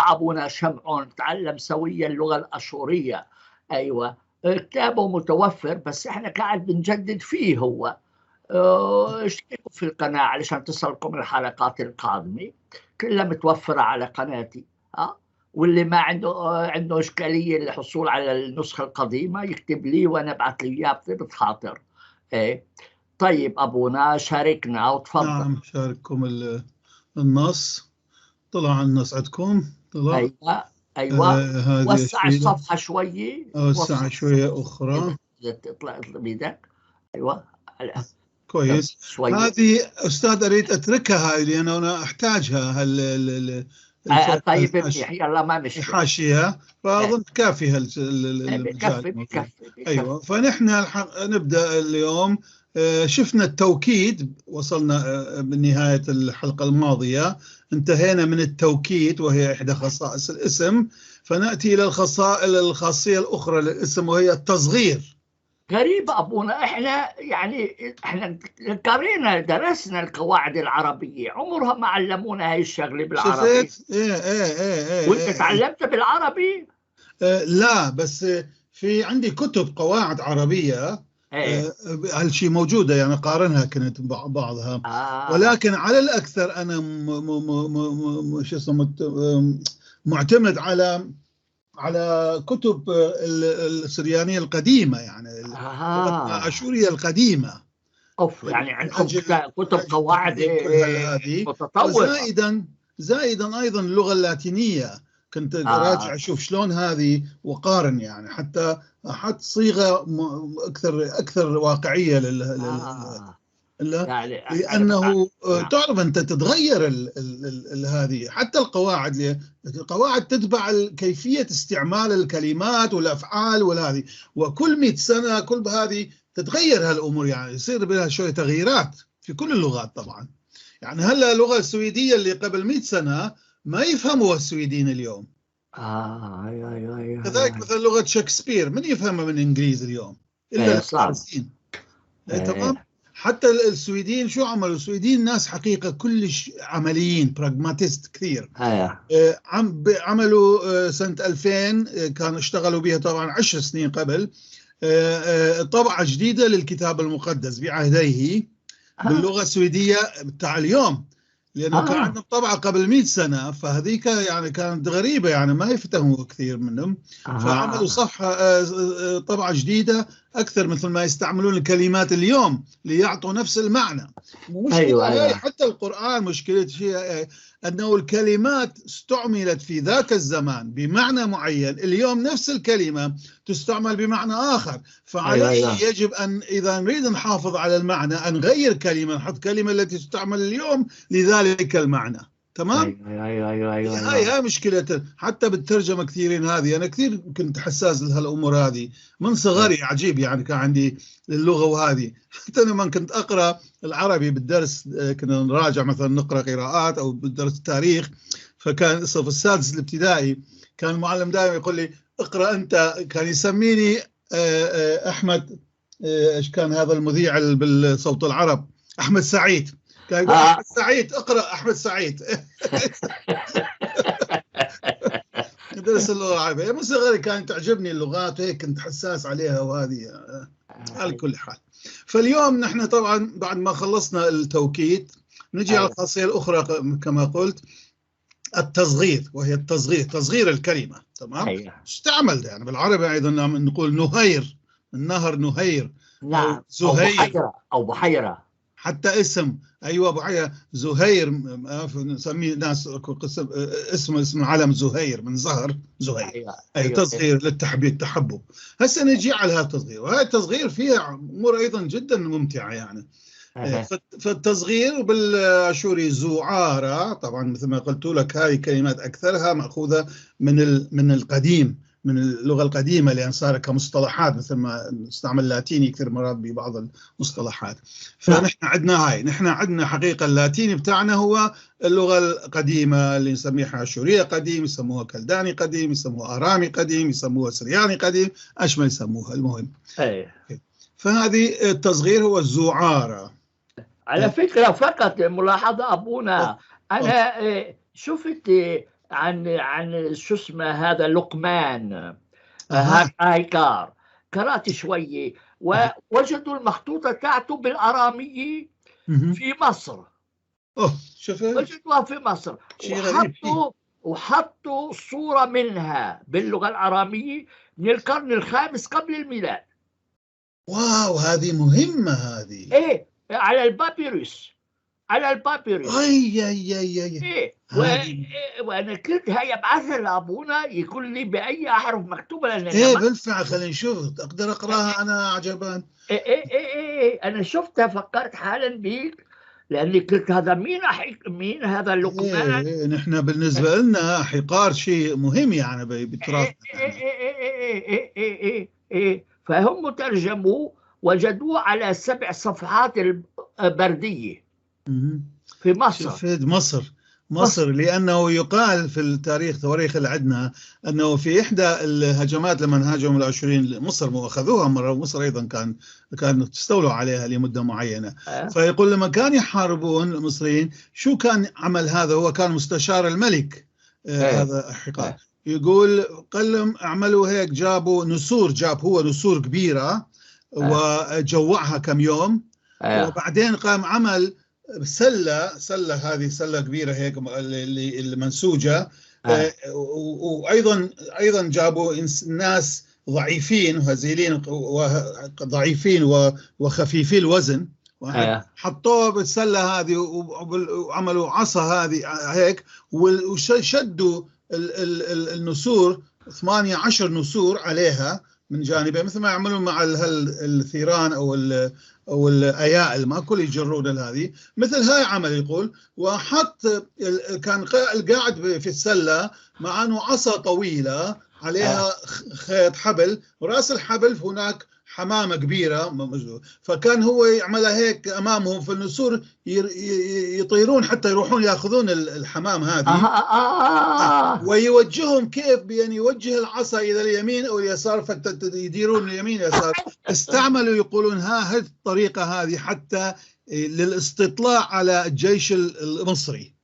أبونا شمعون تعلم سويا اللغة الأشورية. أيوة، كتابه متوفر، بس احنا قاعد بنجدد فيه. هو اشتركوا في القناة علشان تصلكم الحلقات القادمة، كلها متوفرة على قناتي. واللي ما عنده إشكالية للحصول على النسخة القديمة يكتب لي وأنا أبعث له إياها بطيبة خاطر. إيه. طيب أبونا شاركنا وتفضل. نعم، شارككم النص. طلع النص عندكم؟ طلع. أيوة أيوة. وسع الصفحة شوية. وسع شوية أخرى. تطلع بيدك. أيوة كويس. شوية. هذه أستاذ أريد أتركها هاي لأنه أنا أحتاجها. طيب منيح، يلا ما مشكلة. الحاشية فأظن كافي المجال. بكفي. أيوة. فنحن نبدأ اليوم. شفنا التوكيد، وصلنا بنهاية الحلقة الماضية، انتهينا من التوكيد وهي إحدى خصائص الاسم، فنأتي إلى الخاصية الأخرى للاسم وهي التصغير. غريب أبونا، إحنا يعني إحنا قرينا درسنا القواعد العربية، عمرها ما علمونا هاي الشغلة بالعربي. شفت؟ إيه إيه إيه إيه. وأنت تعلمت بالعربي؟ لا، بس في عندي كتب قواعد عربية. إيه. هالشيء موجودة يعني، قارنها كنت بعضها. ولكن على الأكثر أنا شو اسمه معتمد على كتب السريانية القديمة، يعني الأشورية القديمة. أوف، يعني عندكم كتب قواعد متطورة. زائدا أيضا اللغة اللاتينية كنت أراجع أشوف شلون هذه وقارن، يعني حتى أحط صيغة أكثر واقعية يعني لأنه تعرف أنت تتغير هذه، حتى القواعد. القواعد تتبع كيفية استعمال الكلمات والأفعال والهذه، وكل 100 سنة كل هذه تتغير هالأمور، يعني يصير بها شوية تغييرات في كل اللغات طبعا. يعني هلا اللغة السويدية اللي قبل 100 سنة ما يفهموها السويديين اليوم. أيوة أيوة أيوة. كذلك مثلا لغة شكسبير من يفهمها من الإنجليز اليوم؟ إلا الفارسيين. تمام. حتى السويديين شو عملوا؟ السويديين ناس حقيقة كلش عمليين، pragmatist كثير. عملوا سنة 2000، كانوا اشتغلوا بها طبعا 10 سنين قبل، طبعة جديدة للكتاب المقدس بعهديه باللغة السويدية بتاع اليوم، لأنه كان عندهم طبعة قبل 100 سنة، فهذيك يعني كانت غريبة، يعني ما يفتهموا كثير منهم. فعملوا صفحة طبعة جديدة أكثر مثل ما يستعملون الكلمات اليوم ليعطوا نفس المعنى. مشكلة. أيوة. حتى القرآن مشكلة شيء أنه الكلمات استعملت في ذاك الزمان بمعنى معين، اليوم نفس الكلمة تستعمل بمعنى آخر. فعليه أيوة. يجب أن إذا نريد نحافظ على المعنى أن نغير كلمة، نحط كلمة التي تستعمل اليوم لذلك المعنى. تمام؟ أيوة أيوة أيوة. هاي مشكلة حتى بالترجمة كثيرين هذه. أنا كثير كنت حساس لهالأمور هذه من صغري. عجيب يعني، كان عندي اللغة وهذه. حتى لما كنت أقرأ العربي بالدرس، كنا نراجع مثلا نقرأ قراءات أو بالدرس التاريخ، فكان الصف السادس الابتدائي كان المعلم دائما يقول لي اقرأ أنت، كان يسميني أحمد، إيش كان هذا المذيع بالصوت العرب، أحمد سعيد. كان يقول أحمد سعيد اقرأ أحمد سعيد. درس اللغة العربية من صغري كانت تعجبني اللغات وهيك كنت حساس عليها وهذه. على كل حال، فاليوم نحن طبعا بعد ما خلصنا التوكيد نجي على الخاصية الأخرى كما قلت، التصغير، وهي التصغير، تصغير الكلمة. تمام. استعمل يعني بالعربي أيضا نقول نهير، النهر نهير. نعم. زهير أو بحيرة، حتى اسم. أيوة بحيرة زهير، نسميه ناس قسم اسم العالم زهير، من زهر زهير. أيوة. أي تصغير للتحبيب، التحبب. هسه نجي على هذا التصغير، وهذا التصغير فيها أمور أيضا جدا ممتعة يعني. فالتصغير بالاشوري زعارة، طبعا مثل ما قلت لك هذه كلمات أكثرها مأخوذة من القديم، من اللغة القديمة، لأن صار كمصطلحات مثل ما نستعمل اللاتيني كثير مرات ببعض المصطلحات. فنحن عندنا هاي، نحن عندنا حقيقة اللاتيني بتاعنا هو اللغة القديمة اللي نسميها أشورية قديم، يسموها كلداني قديم، يسموها آرامي قديم، يسموها سرياني قديم، ايش ما يسموها المهم. فهذه التصغير هو الزعارة. على فكرة فقط ملاحظة أبونا، أنا شفت عن شو اسمه هذا لقمان هايكار، قرأت شوية ووجدوا المخطوطة تاعته بالأرامية في مصر. شوف، وجدوها في مصر وحطوا صورة منها باللغة الأرامية من القرن الخامس قبل الميلاد. واو، هذه مهمة هذه. إيه، على البابيروس، على البابيروس. أي أي أي أي. إيه، وأنا كنت هاي أبعثها لأبونا يقول لي بأي أحرف مكتوبة، لأن إيه بالفعل خلينا نشوف، أقدر أقرأها أنا عجبان. إيه إيه إيه إيه، أنا شفتها فكرت حالا بيك، لأني قلت هذا مين مين هذا لقمان؟ إيه نحن بالنسبة لنا حقار شيء مهم يعني بتراثنا. إيه إيه إيه إيه إيه إيه إيه. فهم ترجموه وجدوه على 7 صفحات البردية في مصر. في مصر، لأنه يقال في التاريخ، تواريخ اللي عندنا، أنه في إحدى الهجمات لما هاجموا الآشوريين مصر، وأخذوها مرة، ومصر أيضا كان استولوا عليها لمدة معينة. فيقول لما كان يحاربون المصريين، شو كان عمل هذا؟ هو كان مستشار الملك هذا حقار. يقول قال لهم اعملوا هيك، جابوا نسور، جاب هو نسور كبيرة وجوعها كم يوم، وبعدين قام عمل سلة، هذه سلة كبيرة هيك اللي المنسوجة، وأيضا جابوا ناس ضعيفين وهزيلين وضعيفين وخفيفي الوزن، حطوه بالسلة هذه وعملوا عصا هذه هيك، وشدوا النسور 18 نسور عليها من جانبين، مثل ما يعملون مع الثيران او الايائل، ما كل يجرون هذه، مثل هاي عمل يقول. وحط كان قاعد في السله مع انه عصا طويله عليها خيط حبل، وراس الحبل هناك حمامه كبيره، فكان هو يعملها هيك امامهم، في النسور يطيرون حتى يروحون ياخذون الحمام هذه، ويوجههم كيف؟ بان يوجه العصا الى اليمين او اليسار، فيديرون اليمين اليسار. استعملوا يقولون هذه الطريقه هذه حتى للاستطلاع على الجيش المصري.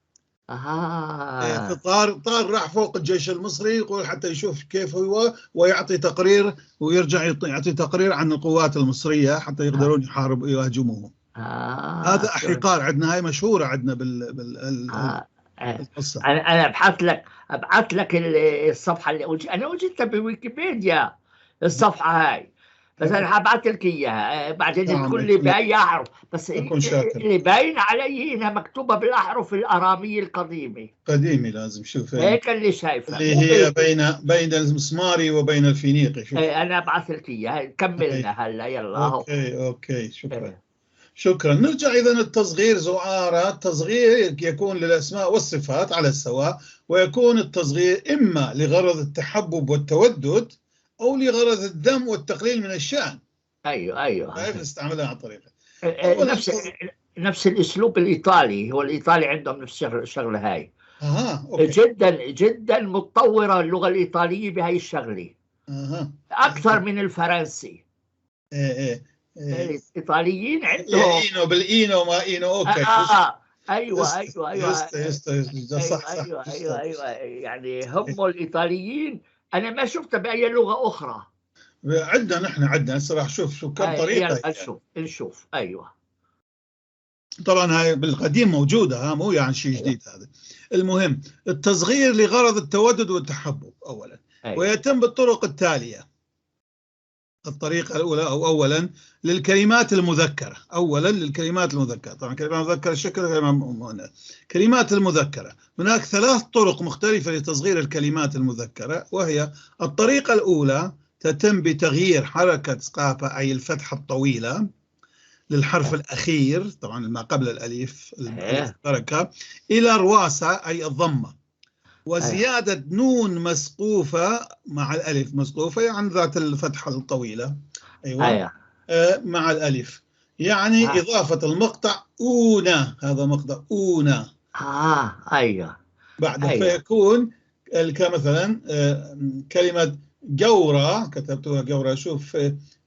طار راح فوق الجيش المصري، يقول حتى يشوف كيف هو، ويعطي تقرير، ويرجع يعطي تقرير عن القوات المصرية حتى يقدرون يحاربوا يهاجموهم. هذا حقار عندنا، هاي مشهورة عندنا بالقصة. أنا أبعث لك الصفحة اللي أنا وجدتها بويكيبيديا، الصفحة هاي، بس أنا هبعث لك إياها بعدين. تقول لي بأي أحرف، بس اللي باين علي إنها مكتوبة بالأحرف الأرامية القديمة. قديمة لازم، شوف هيك اللي شايفها، اللي هي بين المسماري وبين الفينيقي. شوف أنا أبعث لك إياها، كملنا هلا يلا. okay شكرا. شكرا. نرجع إذا التصغير زعارة. التصغير يكون للأسماء والصفات على السواء، ويكون التصغير إما لغرض التحبب والتودد أو لغرض الذم والتقليل من الشأن. أيوه. كيف نستعملها عن طريقة نفس الأسلوب الإيطالي، هو الإيطالي عندهم نفس الشغلة هاي. Okay. جدا جدا متطورة اللغة الإيطالية بهاي الشغلة. أكثر من الفرنسي. إيه. الإيطاليين عندهم إينو بالإينو ما إينو. okay. ايوه صح. ايوه يعني هم الإيطاليين أنا ما شفتها بأي لغة أخرى. عندنا نحن عندنا هسه شوف شو كم طريقة. نشوف أيوه. طبعا هاي بالقديم موجودة، ها مو يعني شيء جديد هذا. المهم التصغير لغرض التودد والتحبب أولا. ويتم بالطرق التالية. الطريقة الأولى أو أولا للكلمات المذكرة، أولا للكلمات المذكرة، طبعا كلمات المذكرة شكل كلمات كلمات المذكرة. هناك 3 طرق مختلفة لتصغير الكلمات المذكرة، وهي الطريقة الأولى تتم بتغيير حركة سقافة أي الفتحة الطويلة للحرف الأخير، طبعا ما قبل الألف البركة، إلى رواسة أي الضمة، وزيادة نون مسقوفة مع الألف، مسقوفة يعني ذات الفتحة الطويلة، أيوة. مع الألف، يعني إضافة المقطع أونا، هذا مقطع أونا. أيوة. بعد فيكون مثلا كلمة جورة، كتبتها جورة، شوف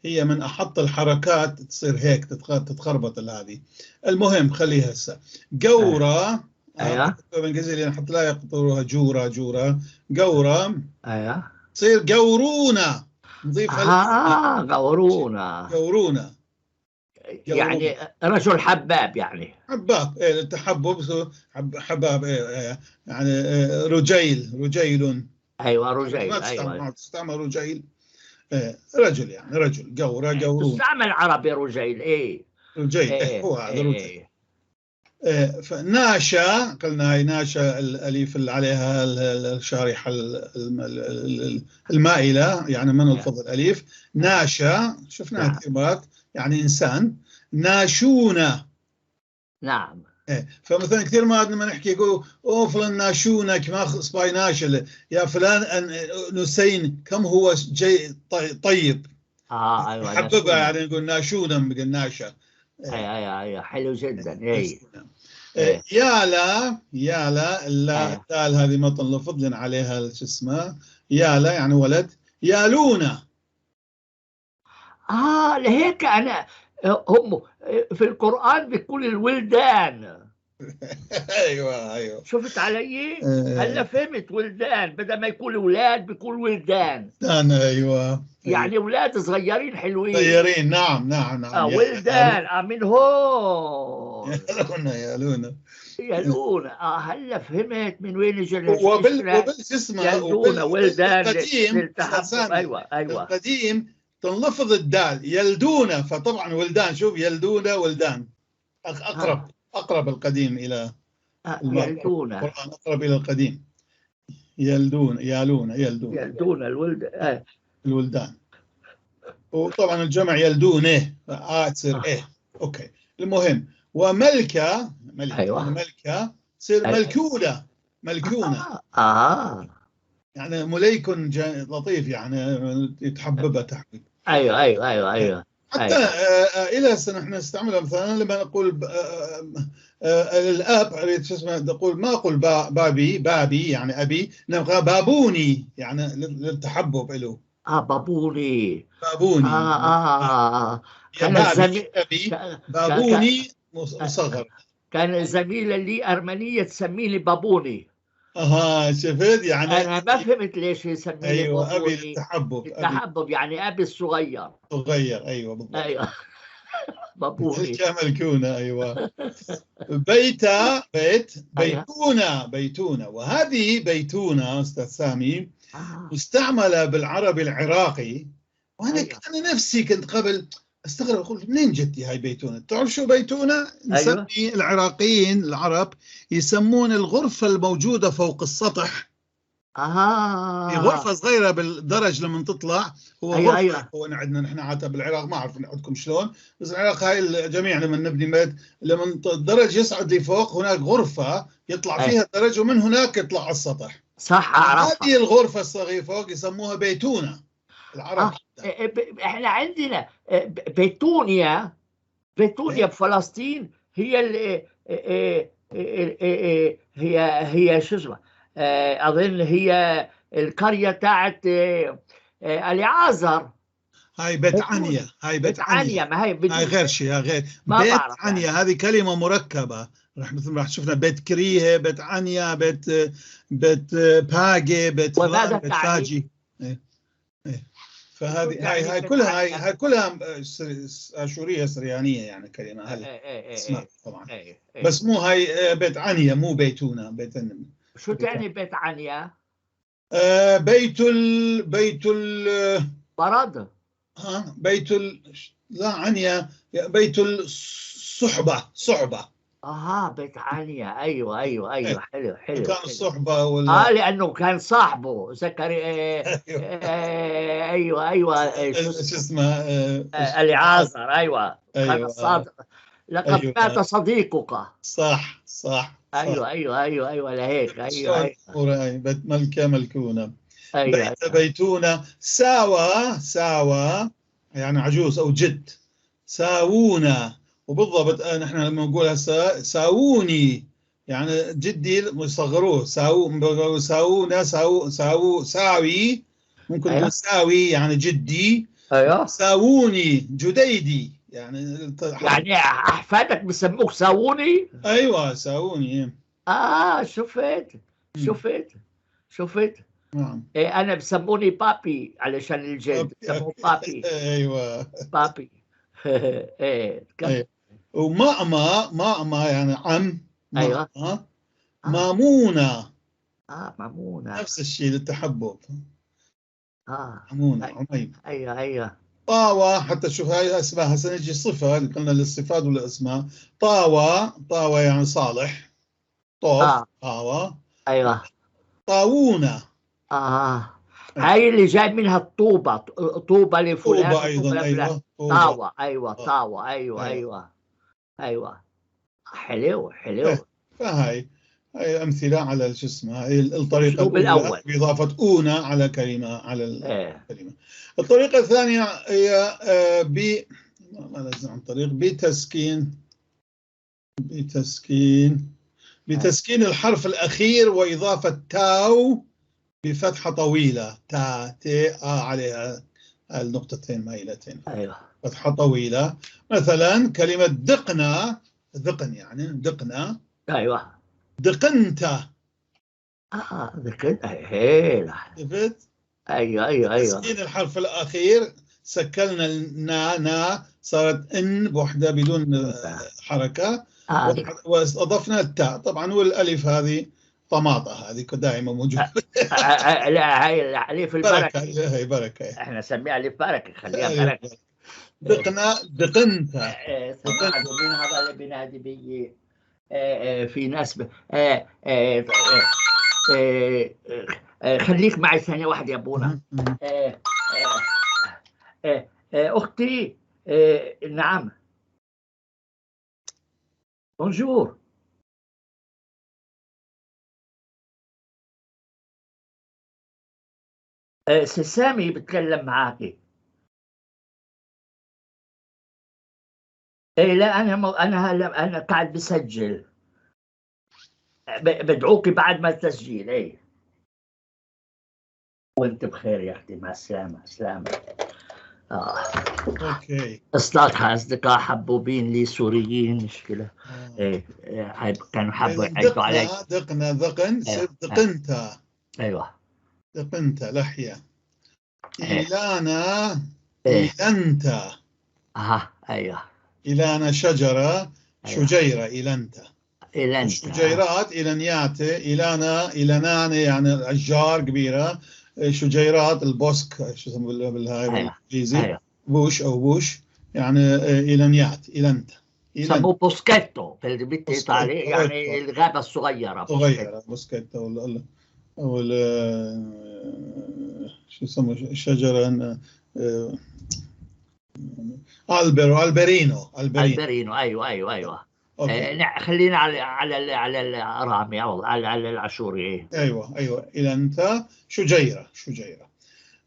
هي من أحط الحركات تصير هيك تتخربط هذه. المهم خليها هسه جورة. أيوة. بالانجليزي لان حتى لا يقطروها جورا جورا جورا. ايوه، تصير جورونا، نضيفها. جورونا. جورونا يعني رجل حباب، يعني حباب، إيه التحبب، حباب، إيه يعني رجيل، رجيل. ايوه رجيل. ما تستعمل، ايوه تستعمل رجيل، إيه رجل، يعني رجل جورا جورون. تستعمل عربي رجيل. ايه رجيل، إيه هو هذا رجيل. إيه فناشا، قلنا هاي ناشا الاليف اللي عليها الشارحه المائلة، يعني ما نلفظ الاليف. ناشا شفناها كثير مرات، يعني انسان. ناشونا. نعم. إيه فمثلا كثير ما لما نحكي يقولوا اوه فلان ناشونا كما صباي ناشل، يا فلان نسين كم هو جي طيب. ايوه حببها، يعني نقول ناشونا بقول ناشا. ايوه ايوه حلو جدا. اي يالا، يالا اللا الدال هذه ما تنلفظ لنا عليها شو اسمه، يالا يعني ولد. يالونا. لهيك انا هم في القرآن بيقول الولدان. ايوه ايوه، شفت علي؟ هلا فهمت، ولدان بدل ما يقول اولاد بيقول ولدان. ايوه يعني اولاد صغيرين حلوين، صغيرين. نعم نعم نعم. ولدان من هون. يالونا يالونا يالونا. هلا فهمت من وين اجى. وبال شو اسمه، يالونا ولدان القديم. ايوه ايوه، القديم تنلفظ الدال يلدونا، فطبعا ولدان. شوف يلدونا ولدان اقرب. اقرب القديم الى يلدونا. القرآن اقرب الى القديم. يلدون، يالون، يلدون، يلدون الولد. الولدان. وطبعا الجمع يلدونه، تصير ايه. okay المهم، وملكه، ملكه. أيوة. ملكه تصير ملكونه، ملكونه. يعني مليك لطيف، يعني يتحببها تحبيب. ايوه ايوه ايوه ايوه. حتى الى هسه نحن نستعملها مثلا لما نقول الاب، شو اسمه، نقول ما اقول بابي، بابي يعني ابي، نبغى بابوني، يعني للتحبب له. بابوني، بابوني. كان ابي بابوني مصغر. كان زميلة لي أرمنية تسميني بابوني. شفت يعني انا ما فهمت ليش يسميني. ايوه بابوني. ابي التحبب، التحبب يعني ابي الصغير، صغير. ايوه بالضبط. ايوه بابوني. ملكونا. ايوه. بيتا، بيت، بيتونا، بيتونا. وهذه بيتونا استاذ سامي مستعملة بالعربي العراقي، وانا انا نفسي كنت قبل استغرب، اقول منين جتي هاي بيتونه؟ تعرف شو بيتونه؟ نسمي أيوة. العراقيين العرب يسمون الغرفة الموجودة فوق السطح. في غرفة صغيرة بالدرج لما تطلع، هو أيوة غرفة. أيوة. هو عندنا نحن عادة بالعراق، ما اعرف عندكم شلون، بس العراق هاي الجميع لما نبني بيت، لما الدرج يصعد لفوق هناك غرفة يطلع فيها الدرج، ومن هناك يطلع على السطح. صح، اعرفها. هذه الغرفة الصغيرة فوق يسموها بيتونه العرب. احنا عندنا بيتونيا، بيتونيا بفلسطين هي ال هي هي شو اسمه، اظن هي القرية تاعت اليعازر. هاي بيت عنيا، هاي بيت عنيا، ما هي هاي غير شيء، هاي غير بيت عنيا. هذه كلمة مركبة، رح مثل ما شفنا بيت كريه، بيت عنيا، بيت بيت باجي، بيت فلان، بيت فاجي. فهذه هاي هاي كلها، هاي كلها اشوريه سريانيه، يعني كلمة هلا اسماء طبعا. بس مو هاي بيت عنيا، مو بيتونا. بيت شو تعني بيت عنيا؟ بيت ال بيت ال برد. بيت ال لا عنيا، بيت الصحبة، صحبه. بيت عنيا. ايوه ايوه ايوه حلو حلو. كان الصحبة ولا لانه كان صاحبه زكريا. ايوه ايوه، شو اسمه، اليعازر. ايوه كان صادق. لقد مات صديقك. صح صح. ايوه ايوه ايوه ايوه لهيك. ايوه ايوه. بيت ملكه ملكونه. ايوه بيت بيتونه. ساوى، ساوى يعني عجوز او جد. ساوونا، وبالضبط نحن لما نقول هسه ساووني، يعني جدي يصغروه، ساو، ساوونا، ساو، ساو، ساوي، ممكن نقول ساوي يعني جدي. ايوه ساووني جديدي، يعني يعني احفادك بسموك ساووني. ايوه ساووني. شفت شفت شفت. نعم. إيه انا بسموني بابي علشان الجد، بسموه بابي. ايوه بابي. ايه أيوة. ومأما، مأما يعني عم. ايوه. مامونة. مامونة نفس الشيء للتحبب. مامونة عميم. ايوه ايوه. طاوة، حتى شوف هاي اسماء، هسه نجي صفة قلنا للصفات والاسماء. طاوة، طاوة يعني صالح، طوف. طاوة. ايوه. طاوونة. هاي اللي جاي منها الطوبة، طوبة لفلان. طوبة أيضا. أيوة. طاوة. أيوة طاوة. أيوة أيوة أيوة. حلو حلو. فهاي هاي أمثلة على شو اسمه، هاي الطريقة الأولى بإضافة أونا على كلمة، على الكلمة. الطريقة الثانية هي ب ما لازم عن طريق بتسكين، بتسكين، بتسكين الحرف الأخير وإضافة تاو بفتحة طويلة، تا تي آ عليها النقطتين مايلتين. أيوة. فتحة طويلة. مثلا كلمة دقنا، ذقن يعني دقنا. أيوة. دقنت. دقنت. هيلا. شفت؟ أيوة أيوة أيوة. تسكين الحرف الأخير، سكلنا النا نا صارت إن بوحدة بدون حركة. وأضفنا التاء طبعا، والألف هذه طماطة، هذه دائما موجودة. لا هاي الألف البركة. هاي بركة، احنا نسميها ألف بركة، خليها بركة. دقنا، دقنت. مين هذا اللي بينادي بي؟ في ناس خليك معي ثانية واحدة يا أبونا. أختي. نعم. bonjour. سامي بتكلم معاكي. إيه لا انا هلا انا قاعد بسجل، بدعوكي بعد ما التسجيل. ايه وانت بخير يا اختي، مع السلامة. سلامه. okay. اصدقاء حبوبين لي سوريين، مشكلة. ايه كانوا حبوا يعيدوا علي. دقنا، ذقن، دقنتا. ايوه دقنتا لحية. إيلانا، إيلانتا. ايوه. إيلانا شجرة، شجيرة. إيلانتا. إيلانتا. شجيرات، إيلانيات، إيلانا، إيلانان يعني أشجار كبيرة، شجيرات ال bosque، شو اسمه بالهاي بالإنجليزي؟ أيوة. bush أو bush يعني إيلانيات، إيلانتا. سموه boschetto بالإيطالي، يعني الغابة الصغيرة. صغيرة boschetto ولا شو يسموه الشجرة؟ albero، alberino. alberino. ايوه ايوه ايوه. خلينا على على على الارامي او على العاشوري. ايوه ايوه. الى انت شجيره، شجيره.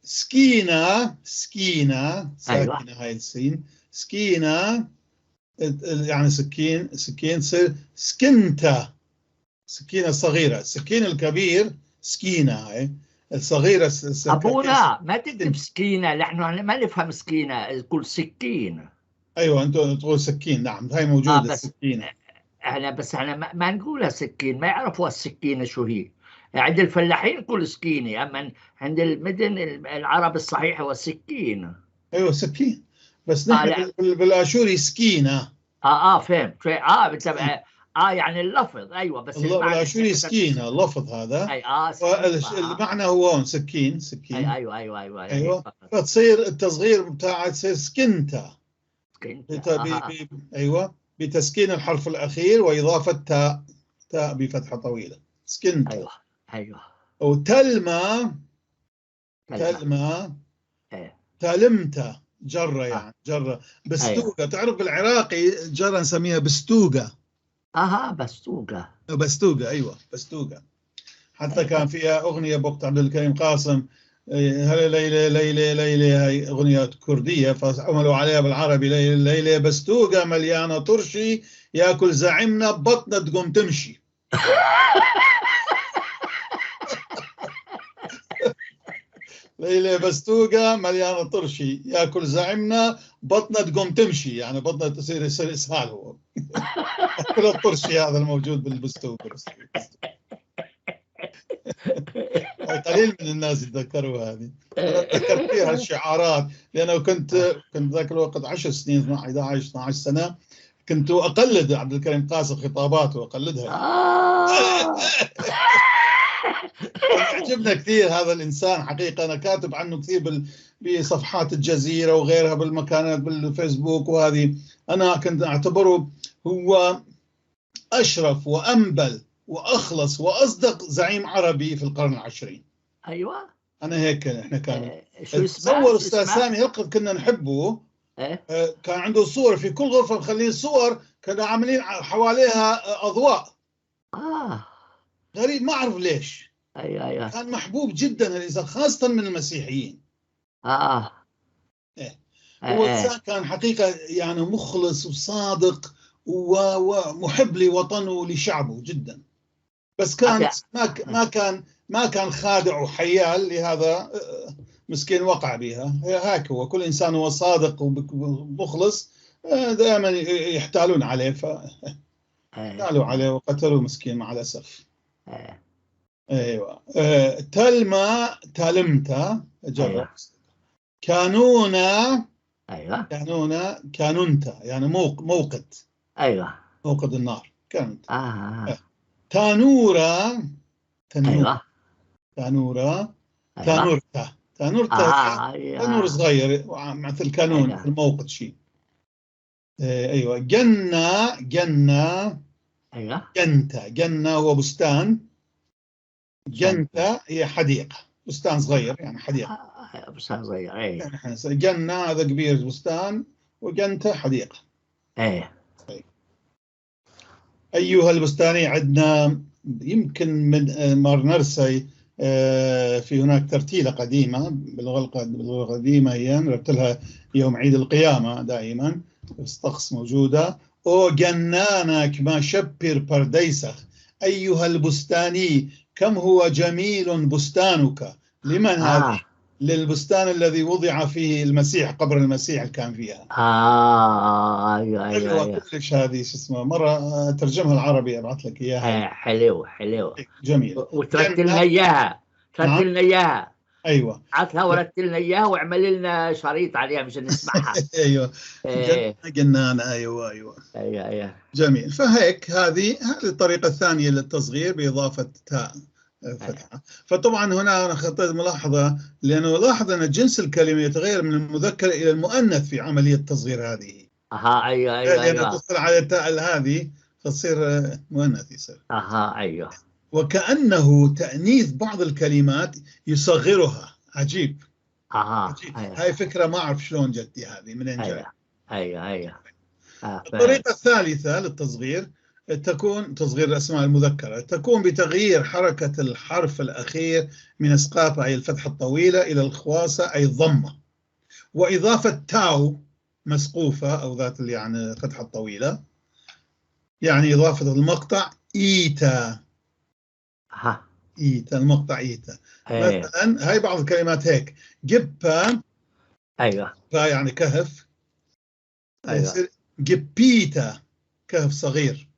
سكينة، سكينة ساكنة. أيوة. هاي السين سكينة يعني سكين، سكين تصير سكنتا، سكينة صغيرة. السكين الكبير سكينة، هاي الصغيرة. أبونا ما تكتب سكينة، نحن ما نفهم سكينة، قول سكين. أيوة أنتم تقول سكين. نعم هاي موجودة. سكينة. احنا بس احنا ما نقولها سكين، ما يعرفوا السكينة شو هي. عند الفلاحين نقول سكينة، أما عند المدن العرب الصحيح هو سكين. أيوة سكين، بس نحن بالآشوري سكينة. فهمت. يعني اللفظ. ايوه بس الاشوري سكينة اللفظ هذا. اي المعنى هو هون سكين، سكين. أي ايوه ايوه ايوه ايوه. فتصير التصغير بتاعها تصير سكنتا. سكنتا. ايوه بتسكين الحرف الاخير واضافه تاء، تاء بفتحه طويلة. سكنتا. ايوه ايوه. وتلمى، تلمى، تلمتا جرة يعني جرة. بستوقة. أيوة. تعرف بالعراقي جرة نسميها بستوقة. بستوقة. بستوقة ايوه بستوقة. حتى كان فيها اغنية بوقت عبد الكريم قاسم، هلا ليلى ليلى ليلى، هاي اغنية كردية فعملوا عليها بالعربي ليلى ليلى بستوقة مليانة طرشي، ياكل زعيمنا بطنه تقوم تمشي. ليلى بستوقة مليانة طرشي، ياكل زعيمنا بطنه تقوم تمشي، يعني بطنه تصير يصير اسهال هو. كل الطرشي هذا الموجود بالبستوقة. قليل من الناس يتذكروا هذه. أنا أتذكر فيها الشعارات، لأنه كنت ذاك الوقت 10 سنين، 11 12 سنة، كنت أقلد عبد الكريم قاسم خطاباته وأقلدها. عجبنا كثير هذا الإنسان حقيقة، أنا كاتب عنه كثير بصفحات الجزيرة وغيرها، بالمكانات بالفيسبوك وهذه. أنا كنت أعتبره هو أشرف وأنبل وأخلص وأصدق زعيم عربي في القرن العشرين. أيوة، أنا هيك إحنا كان تصور أستاذ سامي هلقد كنا نحبه. كان عنده صور في كل غرفة، مخلين صور كانوا عاملين حواليها أضواء. غريب، ما أعرف ليش. أيوة أيوة. كان محبوب جدا الإنسان، خاصة من المسيحيين. إيه. هو إنسان كان حقيقة يعني مخلص وصادق ومحب لوطنه ولشعبه جدا، بس كان ما كان خادع وحيال، لهذا مسكين وقع بها. هاك هو كل إنسان هو صادق ومخلص دائما يحتالون عليه، فاحتالوا عليه وقتلوه مسكين مع الأسف. أيوة. تلما تلمتا جرب. كانونا. أيوة. كانونا كانونتا، يعني موقد. أيوة، موقد النار كانت. تانورا. أيوة. تانورا. أيوة. تانورتا. تانورتا. تانور صغير مثل كانون. أيوة. الموقد شيء. أيوة. جنة. جنة. أيوة. جنتا. جنة هو بستان. جنتا هي حديقة، بستان صغير يعني حديقة. بستان صغير. أيوة. يعني جنة هذا كبير بستان، وجنتا حديقة. أيوة. طيب. أيها البستاني، عندنا يمكن من مارنرسي في هناك ترتيلة قديمة باللغة القديمة، هي نرتلها يوم عيد القيامة دائما، الطقس موجودة. أو جنانك ما شبر برديسخ، أيها البستاني كم هو جميل بستانك. لمن هذا؟ للبستان الذي وضع فيه المسيح، قبر المسيح اللي كان فيها. أيوة أيوة أيوة. كلش هذه شو اسمه، مرة ترجمها العربي أبعث لك إياها. حلو حلو جميل. وترتلنا إياها، ترتلنا إياها. أيوة، عطها ورتلنا إياها واعمل لنا شريط عليها مشان نسمعها. أيوة. جنان. أيوة أيوة أيوة أيوة. جميل. فهيك هذه الطريقة الثانية للتصغير بإضافة تاء فتحة. فطبعا هنا أنا خطيت ملاحظة، لأنه لاحظ أن جنس الكلمة يتغير من المذكر إلى المؤنث في عملية التصغير هذه. أيوة أيوة. لأنه أيوة. تدخل على التاء هذه فتصير مؤنث يصير. أيوة. وكأنه تأنيث بعض الكلمات يصغرها. عجيب. عجيب. أيوة. هاي فكرة ما أعرف شلون جتي هذه، منين جاي. أيوة أيوة أيوة. الطريقة الثالثة للتصغير تكون تصغير الأسماء المذكرة، تكون بتغيير حركة الحرف الأخير من إسقاط أي الفتحة الطويلة إلى الخواصة أي الضمة، وإضافة تاو مسقوفة أو ذات اللي يعني الفتحة الطويلة، يعني إضافة المقطع إيتا. إيتا، المقطع إيتا. مثلا هاي بعض الكلمات هيك، جبا. أيوة. يعني كهف. أيوة. جبيتا كهف صغير،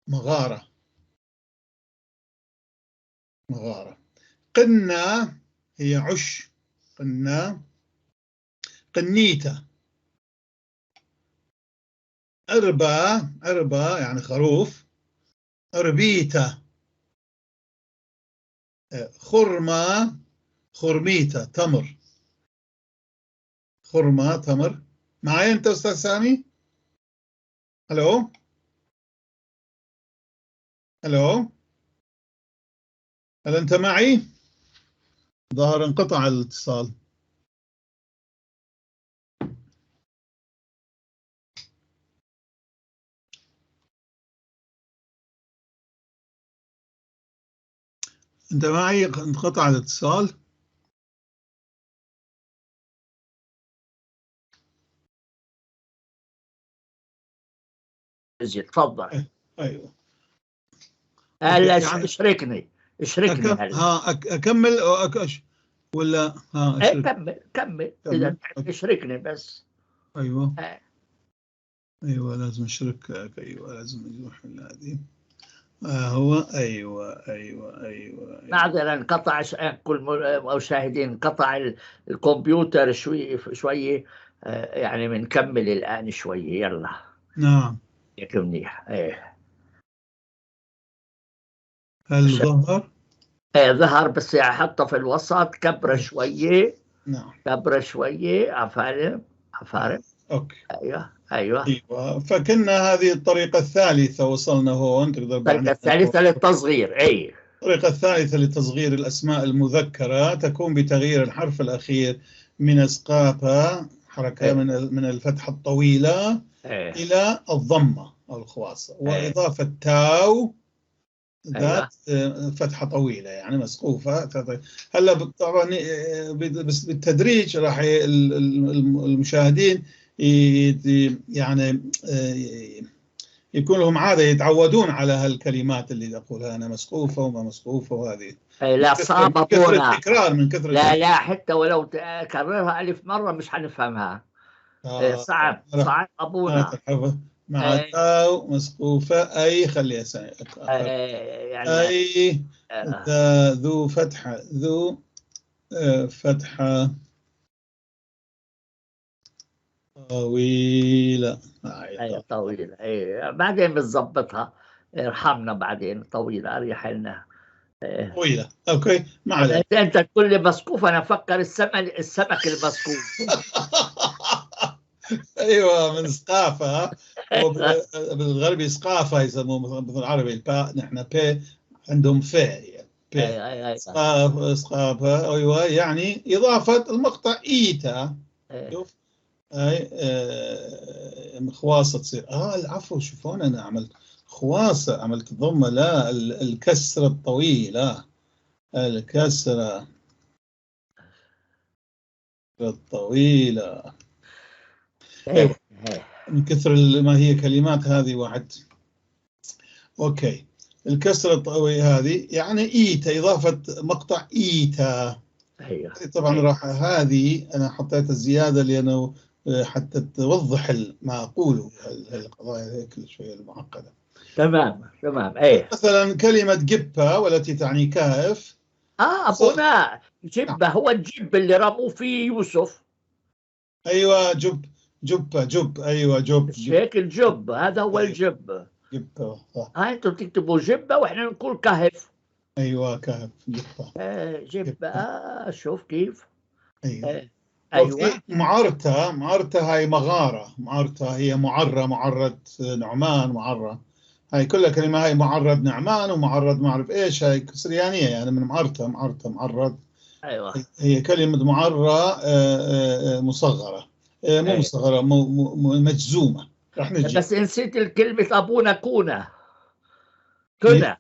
مغارة. مغارة. قنة هي عش، قنة. قنيتة. أربا، أربا يعني خروف، أربيتة. خرمة، خرميتة تمر، خرمة تمر. معي أنت أستاذ سامي؟ ألو ألو، هل أنت معي؟ ظهر انقطع الاتصال. أنت معي؟ انقطع الاتصال. تفضل. أيوه. هلا يعني اشركني اشركني. هلا اكمل ولا ها؟ إيه كمل كمل اذا اشركني بس. ايوه ايوه لازم اشركك. ايوه لازم نروح هذه. هو أيوة أيوة أيوة, أيوة. معذرة انقطع، كل المشاهدين انقطع الكمبيوتر شوي شوي، يعني بنكمل الآن شوي. يلا نعم هيك منيح. ايه هل ظهر؟ ايه ظهر، بس حطه في الوسط، كبره شوية. نعم كبره شوية. عفارم عفارم. okay. ايوه ايوه ايوه. فكنا هذه الطريقة الثالثة، وصلنا هون. تقدر الطريقة الثالثة للتصغير. اي الطريقة الثالثة لتصغير الأسماء المذكرة تكون بتغيير الحرف الأخير من إسقاطها حركة من الفتحة الطويلة إلى الضمة أو الخواصة، وإضافة تاو ذات فتحة طويلة يعني مسقوفة. هلا طبعا بالتدريج راح المشاهدين يعني يكون لهم عادة يتعودون على هالكلمات اللي أقولها أنا، مسقوفة وما مسقوفة وهذه. لا صعبة كثرة التكرار من كثرة. لا لا، حتى ولو تكررها 1000 مرة مش حنفهمها. صعب صعب أبونا. مع تاو مسقوفة أي خليها سنة. يعني أي ذو فتحة، ذو فتحة طويلة. أي طويلة. أي بعدين بنظبطها، ارحمنا بعدين. طويلة أريح لنا. طويلة. okay ما عليك. أنت تقول لي مسقوف، أنا أفكر السمك المسقوف. ايوه من سقافه، بالغربي سقافه يسموه، بالعربي الباء، نحن بي عندهم فاء بي. سقافه ايوه، يعني اضافه المقطع ايتا. شوف اي خواصه تصير. العفو، شوفون انا عملت خواصه، عملت ضمه، لا الكسرة الطويلة، الكسرة الطويلة. ايوه من كثر ما هي كلمات هذه واحد. okay الكسرة الطويلة هذه يعني ايتا، اضافه مقطع ايتا. ايوه طبعا راح هذه انا حطيت الزيادة لانه حتى توضح ما اقوله، القضايا هيك شوية المعقدة. تمام تمام. ايه مثلا كلمة جبه والتي تعني كهف. ابونا جبه هو الجب اللي رموه فيه يوسف. ايوه جب، جبة جب، ايوه جب، هيك الجب، هذا هو الجب. جبة صح. انتم بتكتبوا جبة واحنا نقول كهف. ايوه كهف جبة. جبة. شوف كيف. ايوه ايوه. معرتة، معرتة هاي مغارة، معرتة هي معرة، معرة نعمان، معرة هاي كلها كلمة، هاي معرض نعمان ومعرض ما اعرف ايش، هاي سريانية يعني من معرتة، معرتة معرض. ايوه هي كلمة معرة مصغرة، مو مصغرة، مجزومة. رح نجي. بس نسيت الكلمة أبونا كونا. كنا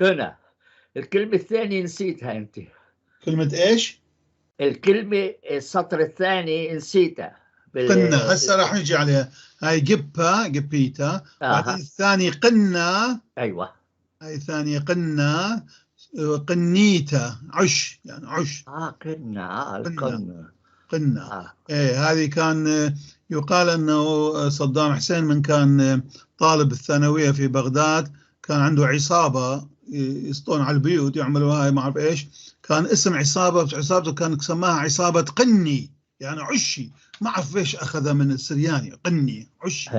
كنا الكلمة الثانية نسيتها أنت. كلمة إيش؟ الكلمة السطر الثاني نسيتها. قنا هسه راح نجي عليها. هاي جبا جبيتا. بعدين الثاني قنا. أيوة هاي الثانية قنا، قنيتا، عش يعني عش. قنا. القنا قنا. ايه هذه كان يقال انه صدام حسين من كان طالب الثانوية في بغداد كان عنده عصابة يسطون على البيوت يعملوا هاي ما اعرف ايش، كان اسم عصابته كان سماها عصابة قني، يعني عشي، ما اعرف ايش اخذها من السرياني، قني عشي.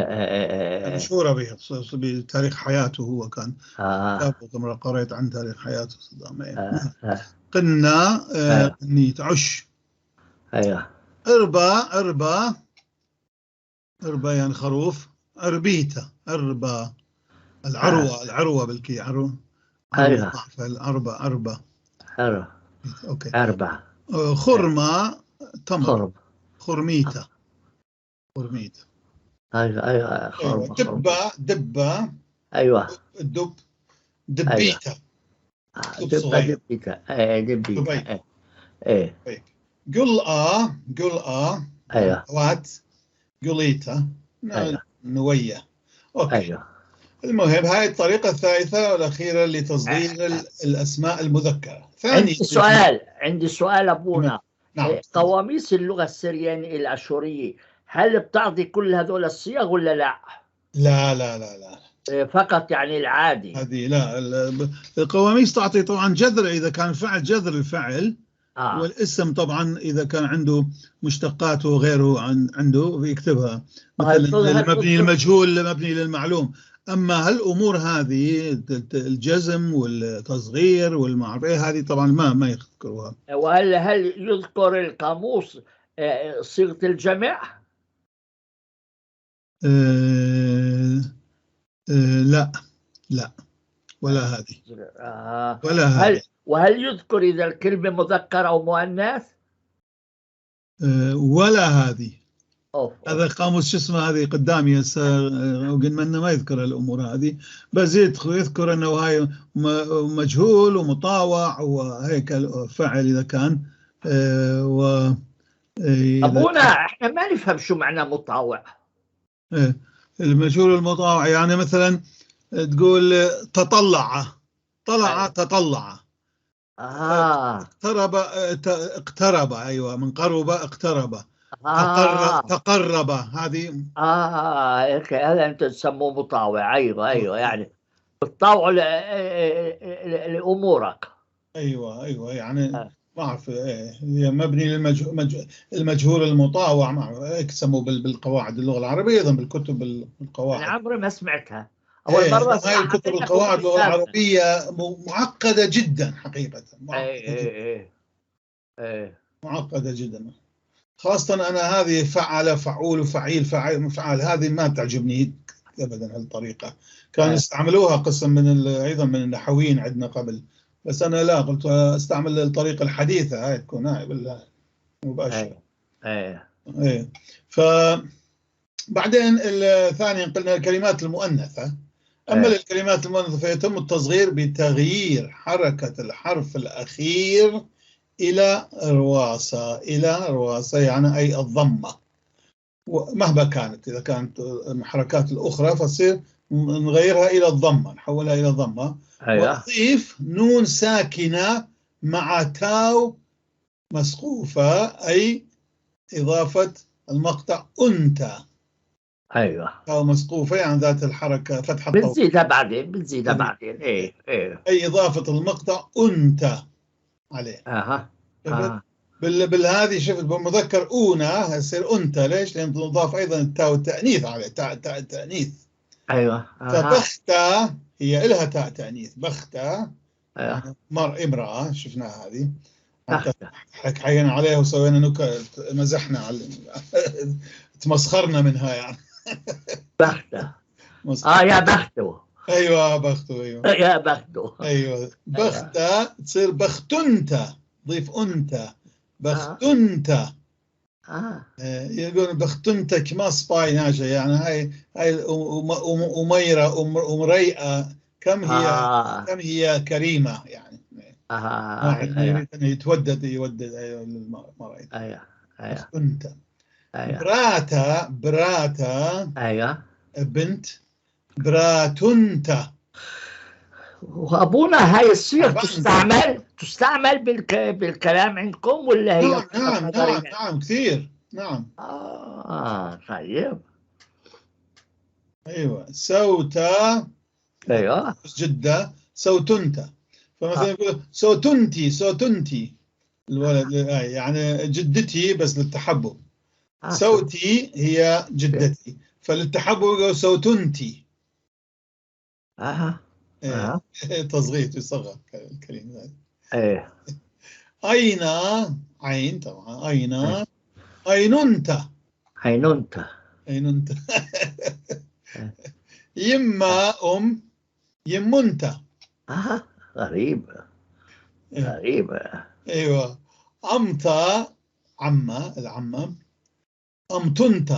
مشهورة بها بتاريخ حياته هو كان. قريت عن تاريخ حياته صدام. قنا قني عش. ايوه. أربا أربا أربا يعني خروف. أربيتا أربا العروة. العروة بالكي عروة. أيوة. الأربا أربا. okay. أربعة. خرمة تمر. خرميتا خرميتا. أيوة أيوة خرمة. دبة دبة. أيوة. الدب دبيتا. دبة دبيتا. إيه دبيتا. إيه. قلقة قلقة. أيوة. وات قليتا. أيوة. نوية. okay. أيوة. المهم هاي الطريقة الثالثة والأخيرة لتصغير الأسماء المذكرة. ثاني عندي سؤال أبونا. نعم. قواميس اللغة السريانية الأشورية هل بتعطي كل هذول الصيغ ولا لا؟ لا لا لا لا. فقط يعني العادي. هذه لا، القواميس تعطي طبعا جذر إذا كان فعل، جذر الفعل. والاسم طبعا إذا كان عنده مشتقاته وغيره عنده بيكتبها، مثلا المبني المجهول مبني للمعلوم. أما هالأمور هذه الجزم والتصغير والمعرفة إيه هذه طبعا ما يذكروها. وهل هل يذكر القاموس صيغة الجمع؟ لا لا، ولا هذه ولا هذه. وهل يذكر إذا الكلمة مذكر أو مؤنث؟ ولا هذه. هذا قاموس شو اسمه هذه قدامي هسه، وقلنا ما يذكر الامور هذه، بس يذكر انه هاي مجهول ومطاوع وهيك فعل اذا كان و ابونا احنا ما نفهم شو معنى مطاوع. المجهول المطاوع يعني مثلا تقول تطلع، طلع، تطلع، اقترب، اقترب، ايوه من قرب اقترب، تقرب، هذه هذا انت تسموه مطاوع. ايوه ايوه، يعني بتطاوع لامورك. ايوه ايوه، يعني ما اعرف هي مبني للمجهول المطاوع، ما اعرف هيك يسموه بالقواعد اللغة العربية، ايضا بالكتب القواعد. انا عمري ما سمعتها، اول مرة. هاي الكتب القواعد اللغة العربية معقدة جدا حقيقة، معقدة جدا. معقدة جدا، خاصة أنا هذه فعل فعول فعيل فعل مفعل، هذه ما تعجبني أبدا هالطريقة. كانوا يستعملوها قسم من أيضا من النحويين عندنا قبل، بس أنا لا، قلت أستعمل الطريقة الحديثة هاي تكون هاي مباشرة. ايه. فبعدين الثاني قلنا الكلمات المؤنثة. أما الكلمات المؤنثة فيتم التصغير بتغيير حركة الحرف الأخير إلى رواسة، إلى رواسة يعني أي الضمة، مهما كانت، إذا كانت الحركات الأخرى فتصير نغيرها إلى الضمة، نحولها إلى ضمة. ونضيف نون ساكنة مع تاو مسقوفة، أي إضافة المقطع أنت. أيوة، تاو مسقوفة يعني ذات الحركة فتحة الطو. بنزيدها بعدين، بنزيدها بعدين. إيه إيه، أي إضافة المقطع أنت عليه. بالهذه شفت بالمذكر أونا يصير أنت، ليش؟ لأن تضاف أيضا التاء والتأنيث عليه، تاء تاء التأنيث. أيوة. فبختة هي إلها تاء تأنيث، بختة. أيوة. امرأة شفناها هذه، حكينا عليها وسوينا نكت، مزحنا على تمسخرنا منها يعني. بختة. يا بخته. ايوه بخته، ايوه يا بخته، ايوه بختة. تصير بختنت، ضيف انت، بختنت. يقولون بختنتك ما سباي ناشا، يعني هاي هاي أميرة أمريئة، كم هي كم هي كريمة يعني. واحد يريد أن يتودد يودد للمرأة. ايوه بختنت. براتا، براتا، ايوه بنت، براتنت. وابونا هاي الصيغ تستعمل بالكلام عندكم ولا هي؟ نعم نعم نعم, نعم كثير، نعم. طيب. ايوه سوتا. ايوه جدة سوتنت، فمثلا يقول سوتنتي، سوتنتي الولد يعني جدتي بس للتحبب. سوتي هي جدتي، فللتحبب يقول سوتنتي. تصغير، تصغر الكلمة. ايه. أين، عين طبعا، أين، أيننت، أيننت، أيننت. يما أم، يمنت. غريبة غريبة. ايوه. أمت، عمة، العمة، أمتنت.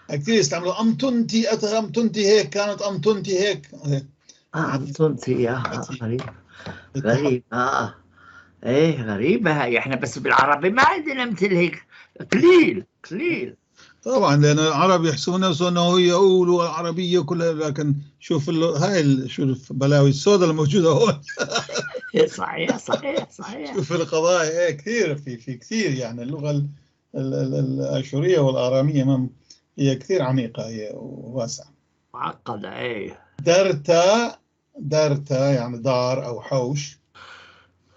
كثير يستعملوا أمتنتي، أمتنتي هيك كانت، أمتنتي هيك. أمتنتي، غريب غريب. ايه غريبة هاي، احنا بس بالعربي ما عندنا مثل هيك، قليل قليل. طبعا لان العرب يحسبون نفسهم انه يقولوا العربية كلها، لكن شوف هاي شوف بلاوي السوداء الموجودة هون. صحيح صحيح صحيح. شوف القضايا، ايه كثير في كثير يعني اللغة الاشورية والاراميه هي كثير عميقة، هي واسعة معقدة. ايه. درتا، درتا يعني دار أو حوش.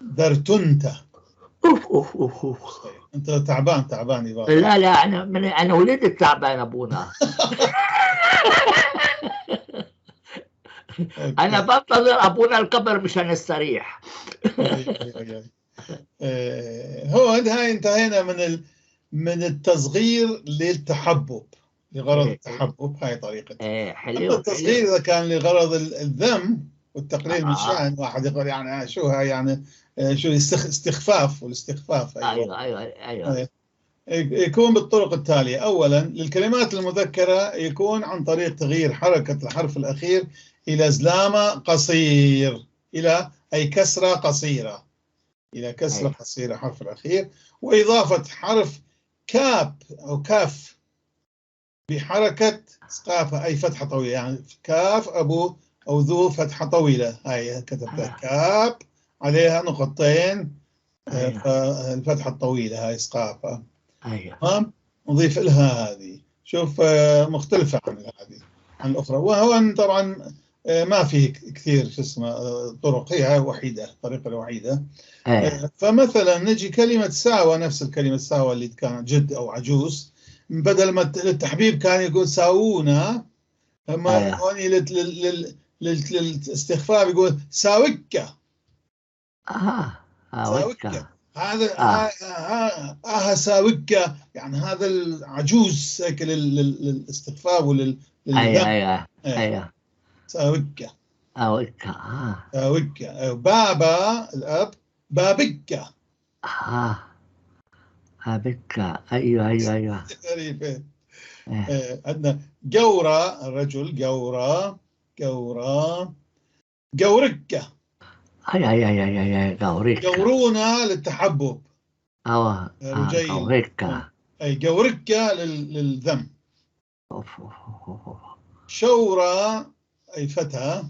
درتنت. أوف أوف أوف أوف. طيب. أنت تعبان، تعبان يا لا لا، أنا ولدت تعبان أبونا. أنا بنتظر أبونا القبر مشان استريح. هو هاي انتهينا من التصغير للتحبب، لغرض التحبب، هاي طريقة. حلو. التصغير إذا كان لغرض الذم والتقليل من شأن واحد، يقول يعني شو هاي، يعني شو استخفاف، والاستخفاف. أيوة أيوة أيوة. يكون بالطرق التالية. أولا للكلمات المذكرة يكون عن طريق تغيير حركة الحرف الأخير إلى زلامة قصير، إلى أي كسرة قصيرة، إلى كسرة قصيرة حرف الأخير، وإضافة حرف كاب أو كاف بحركة سقافة أي فتحة طويلة، يعني كاف أبو أو ذو فتحة طويلة، هاي كتبتها كاب عليها نقطتين، الفتحة الطويلة هاي سقافة. تمام، نضيف لها هذه، شوف مختلفة عن هذه عن الأخرى. وهو طبعا ما فيه كثير شو اسمه طرق، هي وحيدة، الطريقة الوحيدة. فمثلا نجي كلمة ساوى، نفس الكلمة ساوى اللي كانت جد أو عجوز، بدل ما للتحبيب كان يقول ساوونا، اما هون للاستخفاف يقول ساوكة. ساوكة. هذا ساوكة، يعني هذا العجوز هيك للاستخفاف ولل ايوه ايوه ساوكة. ساوكة. ساوكة. بابا الأب، بابكة. بابكة. ايوه ايوه ايوه. غريبة. عندنا جورة، الرجل جورة، جورة، جوركة. اي اي اي اي اي جوركة. جورونا للتحبب. جوركة. اي جوركة للذم. اوف اوف اوف. شورى اي فتى،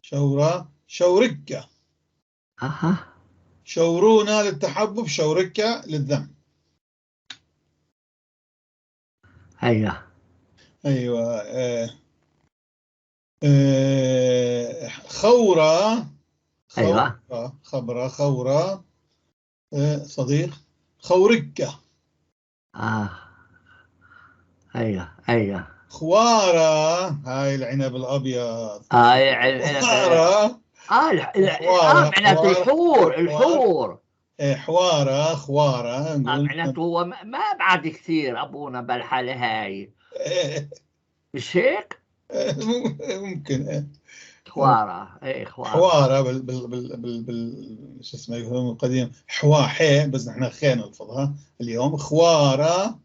شورى، شوركة. شورونا للتحبب، شوركة للذم. ايوه ايوه. خورة. ايوه. خبرة، خورة، صديق، خوركة. ايوه ايوه. خوارة، هاي العنب الابيض. هاي خوارة. معناته الحور، الحور. حوارة، خوارة. معناته هو ما بعد كثير أبونا بالحالة هاي. مش هيك؟ ممكن. خوارة. ايه خوارة. حوارة بال بال بال بال بال شو اسمه يقولون القديم حواحي، بس نحن خي نلفظها اليوم. خوارة،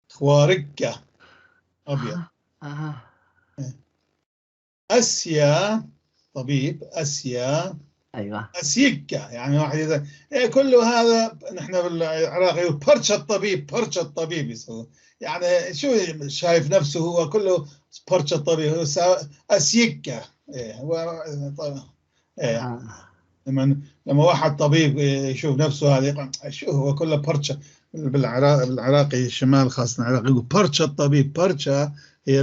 خواركة، أبيض. أسيا، طبيب، أسيا. ايوه. أسيكة، يعني واحد إذا إيه كله هذا نحن بالعراق يقول برشة الطبيب، برشة الطبيب يسوي، يعني شو شايف نفسه هو كله برشة الطبيب، هو أسيكة. إيه هو إيه. لما واحد طبيب يشوف نفسه هذا يقول شو هو كله برشة. بالعراقي الشمال خاصة العراقي يقول برشة الطبيب. برشة هي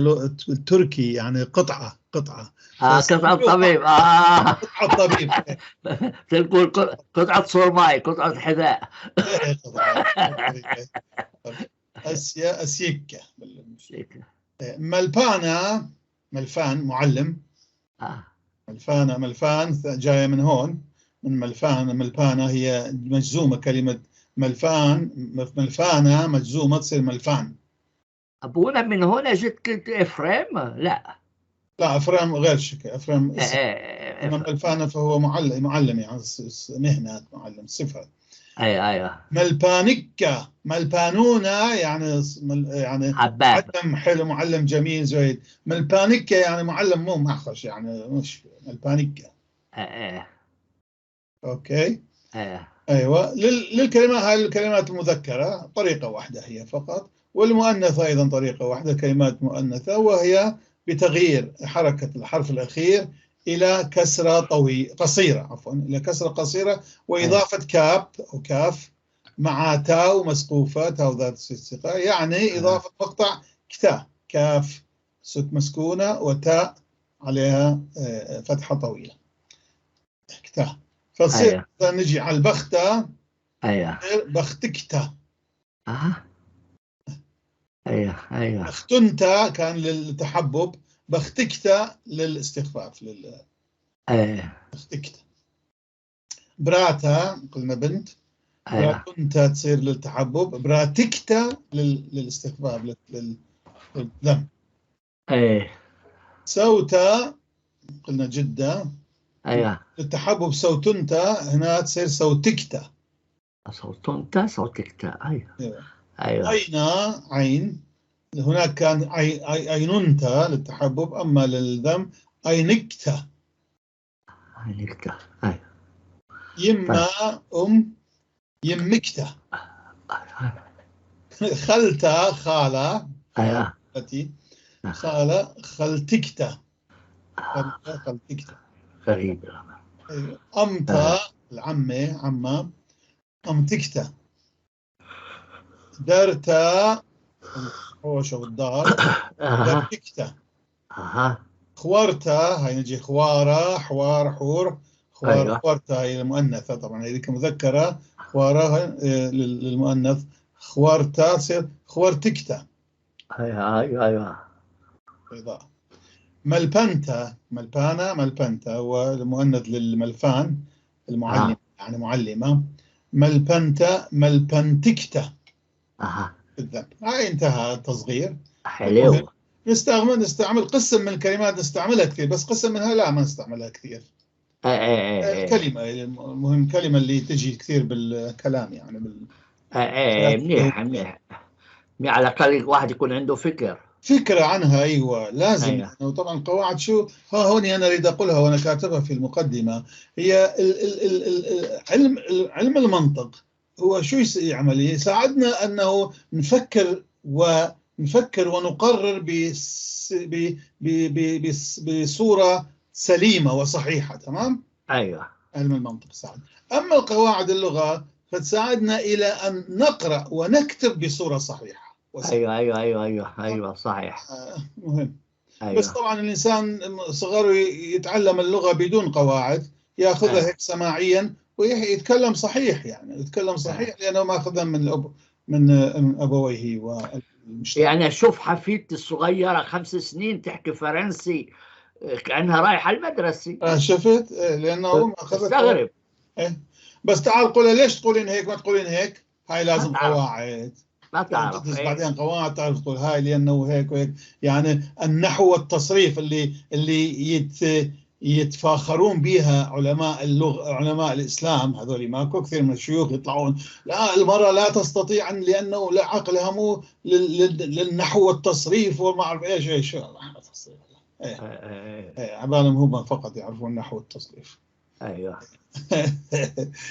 التركي يعني قطعة، قطعة. قطعة طبيب. قطعة طبيب. تقول قطعة صرماي، قطعة حذاء. أسيا، أسيكة. ملفانة، ملفان معلم. ملفانة، ملفان جاية من هون، من ملفانة. ملفانة هي مجزومة، كلمة ملفان، ملفانة مجزومة تصير ملفان. أبونا من هنا جت كنت إفريم؟ لا لا، أفرام غير شكل، أفرام اسم. أما ملفانة فهو معلم، معلم يعني مهنة معلم، صفة. أيوة أيوة. ملبانكة، ملبانونة يعني يعني حباب، معلم حلو، معلم جميل زويد. ملبانكة يعني معلم مو محخش، يعني مش ملبانكة. أوكي. أيوة. للكلمات، هاي الكلمات المذكرة طريقة واحدة هي فقط، والمؤنثة أيضا طريقة واحدة، كلمات مؤنثة، وهي بتغيير حركة الحرف الأخير إلى كسرة قصيرة، عفوا، إلى كسرة قصيرة، وإضافة كاب أو كاف مع تاو مسقوفة، تاو ذات الثقة، يعني إضافة مقطع كتا، كاف مسكونة وتاء عليها فتحة طويلة. اكتا. فتصير أيوة. نجي على البختة. ايوه بختكتا. ايوه ايوه. بختنتا كان للتحبب، بختكتا للاستخفاف ايوه بختكتا. براتا قلنا بنت. ايوه. براتنتا تصير للتحبب، براتكتا للاستخفاف للذم. ايه. سوتا قلنا جدة. ايوه. للتحبب سوتنتا، هنا تصير سوتكتا. سوتنتا سوتكتا. ايوه ايوه. عينا عين، هناك كان عيننتا للتحبب، اما للذم عينكتا. عينكتا. ايوه. يما ام يمكتا. خلتا خالة. ايوه. خالة خلتكتا. خلتكتا. غريب. أيوة. أمتا العمة، عمة أمتكتا. درتا الحوش أو الدار. درتكتا. خوارتا هاي نجي خوارة، حوار، حور. خوار. أيوة. خوارتا هي المؤنثة طبعا، هذيك مذكرة. خوارة للمؤنث. خوارتا تصير خوارتكتا. ايوه ايوه ايوه. بيضاء. ملبنتا، ملبانا، ملبنتا هو المؤنث للملفان المعلم. يعني معلمة. ملبنتا ملبنتكتا. بالذنب. هاي انتهى التصغير. حلو. نستعمل قسم من الكلمات نستعملها كثير، بس قسم منها لا ما نستعملها كثير. الكلمة المهم كلمة اللي تجي كثير بالكلام يعني منيح منيح. على الأقل الواحد يكون عنده فكرة عنها. أيوة لازم. أيوة. طبعا قواعد شو ها هون أنا أريد أقولها وأنا كاتبها في المقدمة، هي ال ال علم المنطق هو شو يعمل؟ يساعدنا أنه نفكر ونقرر بصورة سليمة وصحيحة. تمام؟ أيوة. علم المنطق ساعد. أما القواعد اللغة فتساعدنا إلى أن نقرأ ونكتب بصورة صحيحة. ايوه ايوه ايوه ايوه ايوه صحيح. مهم. أيوة. بس طبعا الانسان صغره يتعلم اللغة بدون قواعد، ياخذها هيك سماعيا ويتكلم صحيح، يعني يتكلم صحيح لانه ماخذها من الاب من ابويه والمجتمع. يعني اشوف حفيدتي الصغيرة 5 سنين تحكي فرنسي كانها رايحة المدرسة. شفت؟ لانه ماخذها. استغرب. بس تعال قولها ليش تقولين هيك ما تقولين هيك؟ هاي لازم قواعد. ما تعرف تدرس بعدين قواعد تعرف تقول هاي لانه هيك وهيك. يعني النحو والتصريف اللي يتفاخرون بها علماء اللغة، علماء الاسلام هذول، ماكو كثير من الشيوخ يطلعون لا المراة لا تستطيع ان لانه لا عقلها مو للنحو والتصريف وما اعرف ايش ايش. ايه عبالهم هم فقط يعرفون النحو والتصريف. ايوه.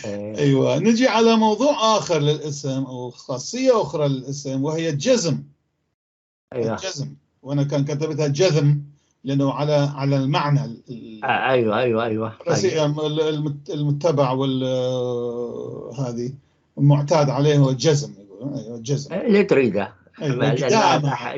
ايوه. نجي على موضوع اخر للاسم او خاصية اخرى للاسم، وهي الجزم. ايوه. الجزم، وانا كان كتبتها جزم لانه على المعنى ايوه ايوه ايوه المتبع وال هذه المعتاد عليه هو الجزم. ايوه الجزم اللي تريده. أيوة. قدامة.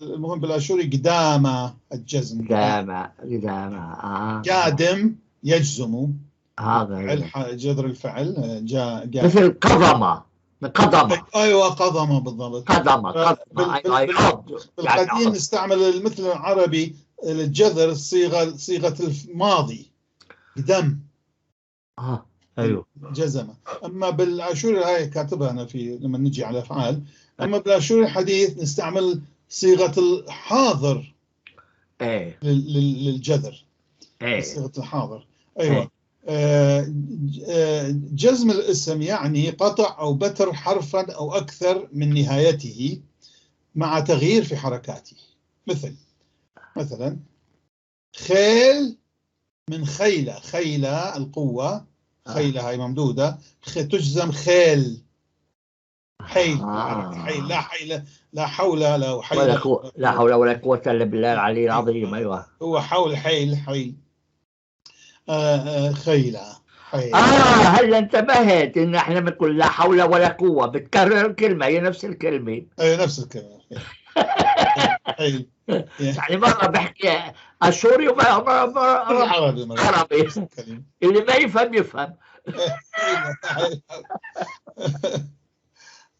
المهم بالاشوري قدامة الجزم. قدامة قدامة. قادم يجزم. هذا جذر الفعل جاء مثل قضمة. قضمة. ايوه قضمة بالضبط. قضمة. أيوة. بالقديم نستعمل المثل العربي الجذر صيغة الماضي قدم. ايوه جزمة. اما بالاشوري هاي كاتبها انا في لما نجي على الافعال، اما بالاشوري الحديث نستعمل صيغة الحاضر. ايه للجذر. ايه صيغة الحاضر. ايوه. جزم الاسم يعني قطع أو بتر حرفا أو أكثر من نهايته مع تغيير في حركاته. مثلا خيل من خيلة، خيلة القوة، خيلة هاي ممدودة، تجزم خيل. حيل. حيل لا حيل لا حول لا حيل ولا لا حول ولا قوة إلا بالله العلي العظيم. أيوة هو حول حيل حيل. خيلة. حيل. هلا انتبهت ان احنا بنقول لا حول ولا قوة، بتكرر الكلمة، هي نفس الكلمة. اي نفس الكلمة. حيل. يعني مرة بحكي اشوري ومرة عربي، عربي. اللي ما يفهم يفهم.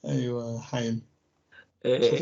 ايوه حيل.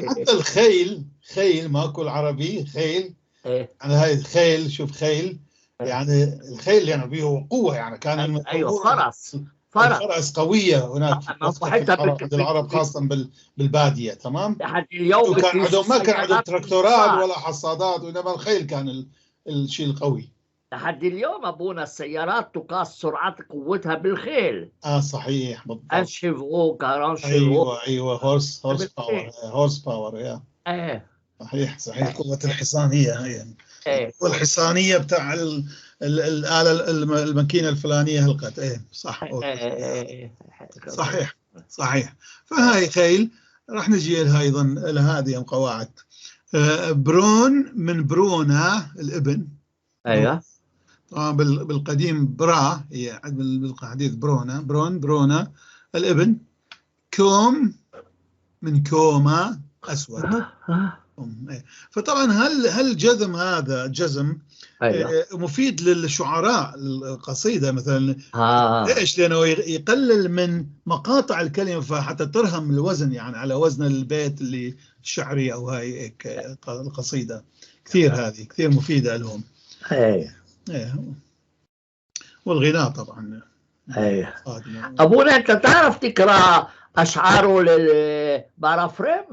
حتى الخيل، خيل ماكو العربي خيل، يعني هاي الخيل، شوف خيل، يعني الخيل يعني به قوة، يعني كان ايوه فرس، فرس قوية هناك عند العرب خاصة بالبادية. تمام. لحد اليوم كان عندهم، ما كان عندهم تراكتورات ولا حصادات، وإنما الخيل كان الشيء القوي. لحد اليوم أبونا السيارات تقاس سرعة قوتها بالخيل. صحيح بالضبط. un chevaux، quarante chevaux. ايوه ايوه، horse power، horse power يا. ايه صحيح صحيح. قوة الحصان هي القوة الحصانية بتاع الآلة الماكينة الفلانية هلقت. ايه صح. صحيح صحيح. فهاي خيل راح نجي لها أيضا، لهذه القواعد. برون من برونا الابن. ايوه طبعا بالقديم برا، هي بالحديث برونا، برون برونا الابن. كوم من كوما اسود. فطبعا هل الجزم هذا جزم أيوة. مفيد للشعراء القصيدة مثلا. ليش؟ لانه يقلل من مقاطع الكلمة فحتى ترهم الوزن، يعني على وزن البيت اللي الشعري او هاي القصيدة. كثير هذه كثير مفيدة لهم. ايوه. والغناء طبعا. ايوه. ابونا انت تعرف تقرا اشعاره لبارافريم؟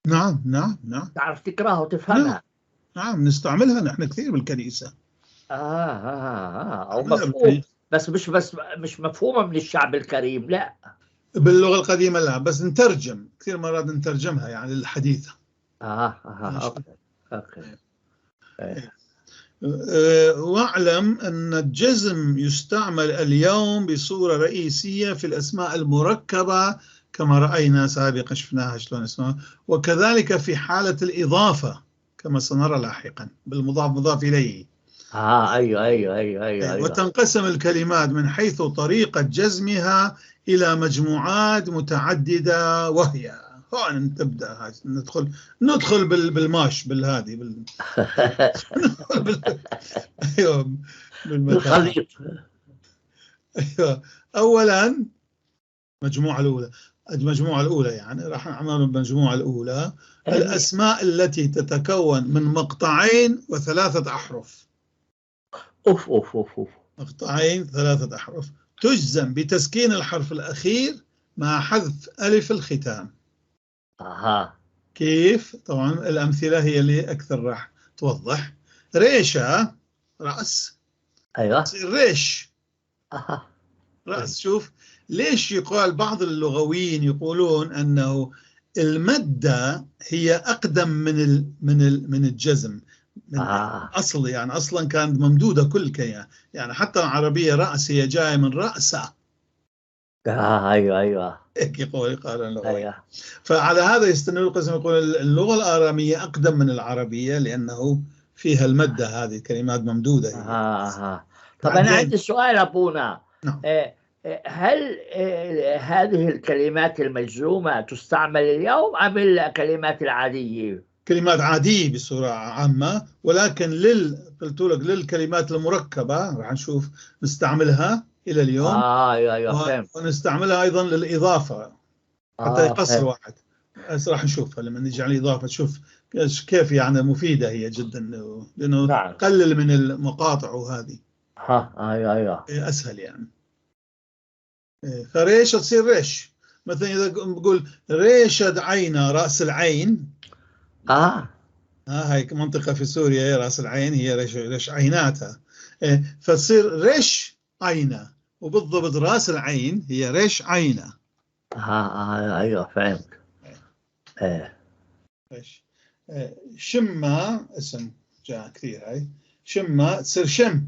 نعم نعم نعم. تعرف تقراها وتفهمها؟ نعم. نعم نستعملها نحن كثير بالكنيسة. أو مفهوم، بس مش مفهومة من الشعب الكريم، لا. باللغة القديمة لا، بس نترجم كثير مرات، نترجمها يعني للحديثة. okay okay. واعلم أن الجزم يستعمل اليوم بصورة رئيسية في الأسماء المركبة كما رأينا سابقا، شفناها شلون اسمها، وكذلك في حالة الإضافة كما سنرى لاحقا بالمضاف مضاف إليه. أيوه أيوه أيوه أيوه. وتنقسم الكلمات من حيث طريقة جزمها إلى مجموعات متعددة، وهي هون تبدأ ندخل بالماش بالهذه أيوه بالخليط. أيوه. أولا المجموعة الأولى، المجموعة الأولى يعني راح نعمل المجموعة الأولى الأسماء التي تتكون من مقطعين وثلاثة أحرف. أوف أوف أوف أوف. مقطعين ثلاثة أحرف تجزم بتسكين الحرف الأخير مع حذف ألف الختام. أها. كيف؟ طبعا الأمثلة هي اللي أكثر راح توضح. ريشة رأس. أيوة. ريش. أها. رأس. شوف ليش يقال بعض اللغويين يقولون أنه المادة هي أقدم من الجزم من أصل، يعني أصلا كانت ممدودة كل كلمة، يعني حتى العربية رأس هي جاية من رأسة. أيوه أيوه. هيك يقال اللغوي. أيوه. فعلى هذا يستند القسم، يقول اللغة الآرامية أقدم من العربية لأنه فيها المادة هذه الكلمات ممدودة. طب أنا عندي سؤال أبونا. نعم. هل هذه الكلمات المجزومة تستعمل اليوم أم الكلمات العادية؟ كلمات عادية بصورة عامة، ولكن قلت لك للكلمات المركبة راح نشوف نستعملها إلى اليوم. أيوه فهمت. ونستعملها أيضا للإضافة حتى يقصر واحد. راح نشوفها لما نجي على الإضافة، تشوف كيف يعني مفيدة هي جدا، لأنه نعم. تقلل من المقاطع وهذه. أيوه أيوه. أسهل يعني. فريشة تصير ريش. مثلا إذا بقول ريشة عينة، رأس العين. هاي منطقة في سوريا، هي رأس العين، هي ريش عيناتها. فتصير ريش عينة، وبالضبط رأس العين هي ريش عينة. أيوه فهمت. ريش. شمة اسم جاء كثير، هاي شمة تصير شم.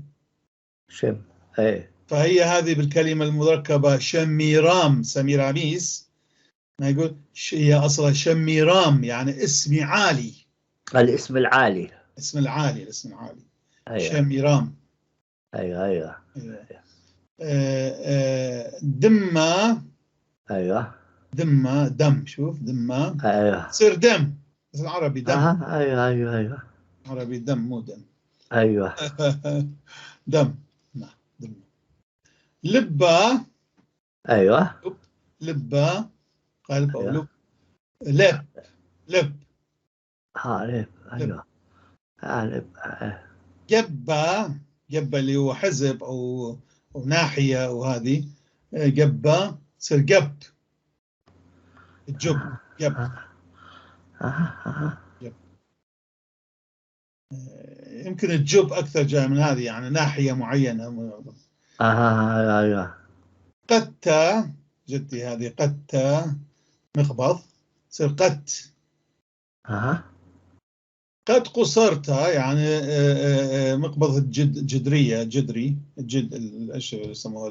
شم. ايه. فهي هذه بالكلمة المركبة شميرام، سميراميس، ما يقول هي أصلها شميرام، يعني اسمي عالي. الاسم العالي. اسم العالي، الاسم العالي. أيوة. شميرام. أيوه أيوه. أيوة. دمة. أيوه. دمة، دم، شوف دمة. أيوه. تصير دم، مثل عربي دم. ايوه ايوه ايوه، عربي دم مو دم. ايوه دم، نعم دم. لبة. ايوه لبة قلب او أيوة. لب. لب لب. ها لب، ايوه لب. جبة، جبة اللي هو حزب او ناحية، وهذه جبة تصير جب، الجب جب. جب. يمكن الجب أكثر جاي من هذه، يعني ناحية معينة. ايوه. قتة، جدي هذه قتة مقبض، تصير قت. قد قصرت، يعني مقبض الجدرية، جدري الجد، ايش يسموها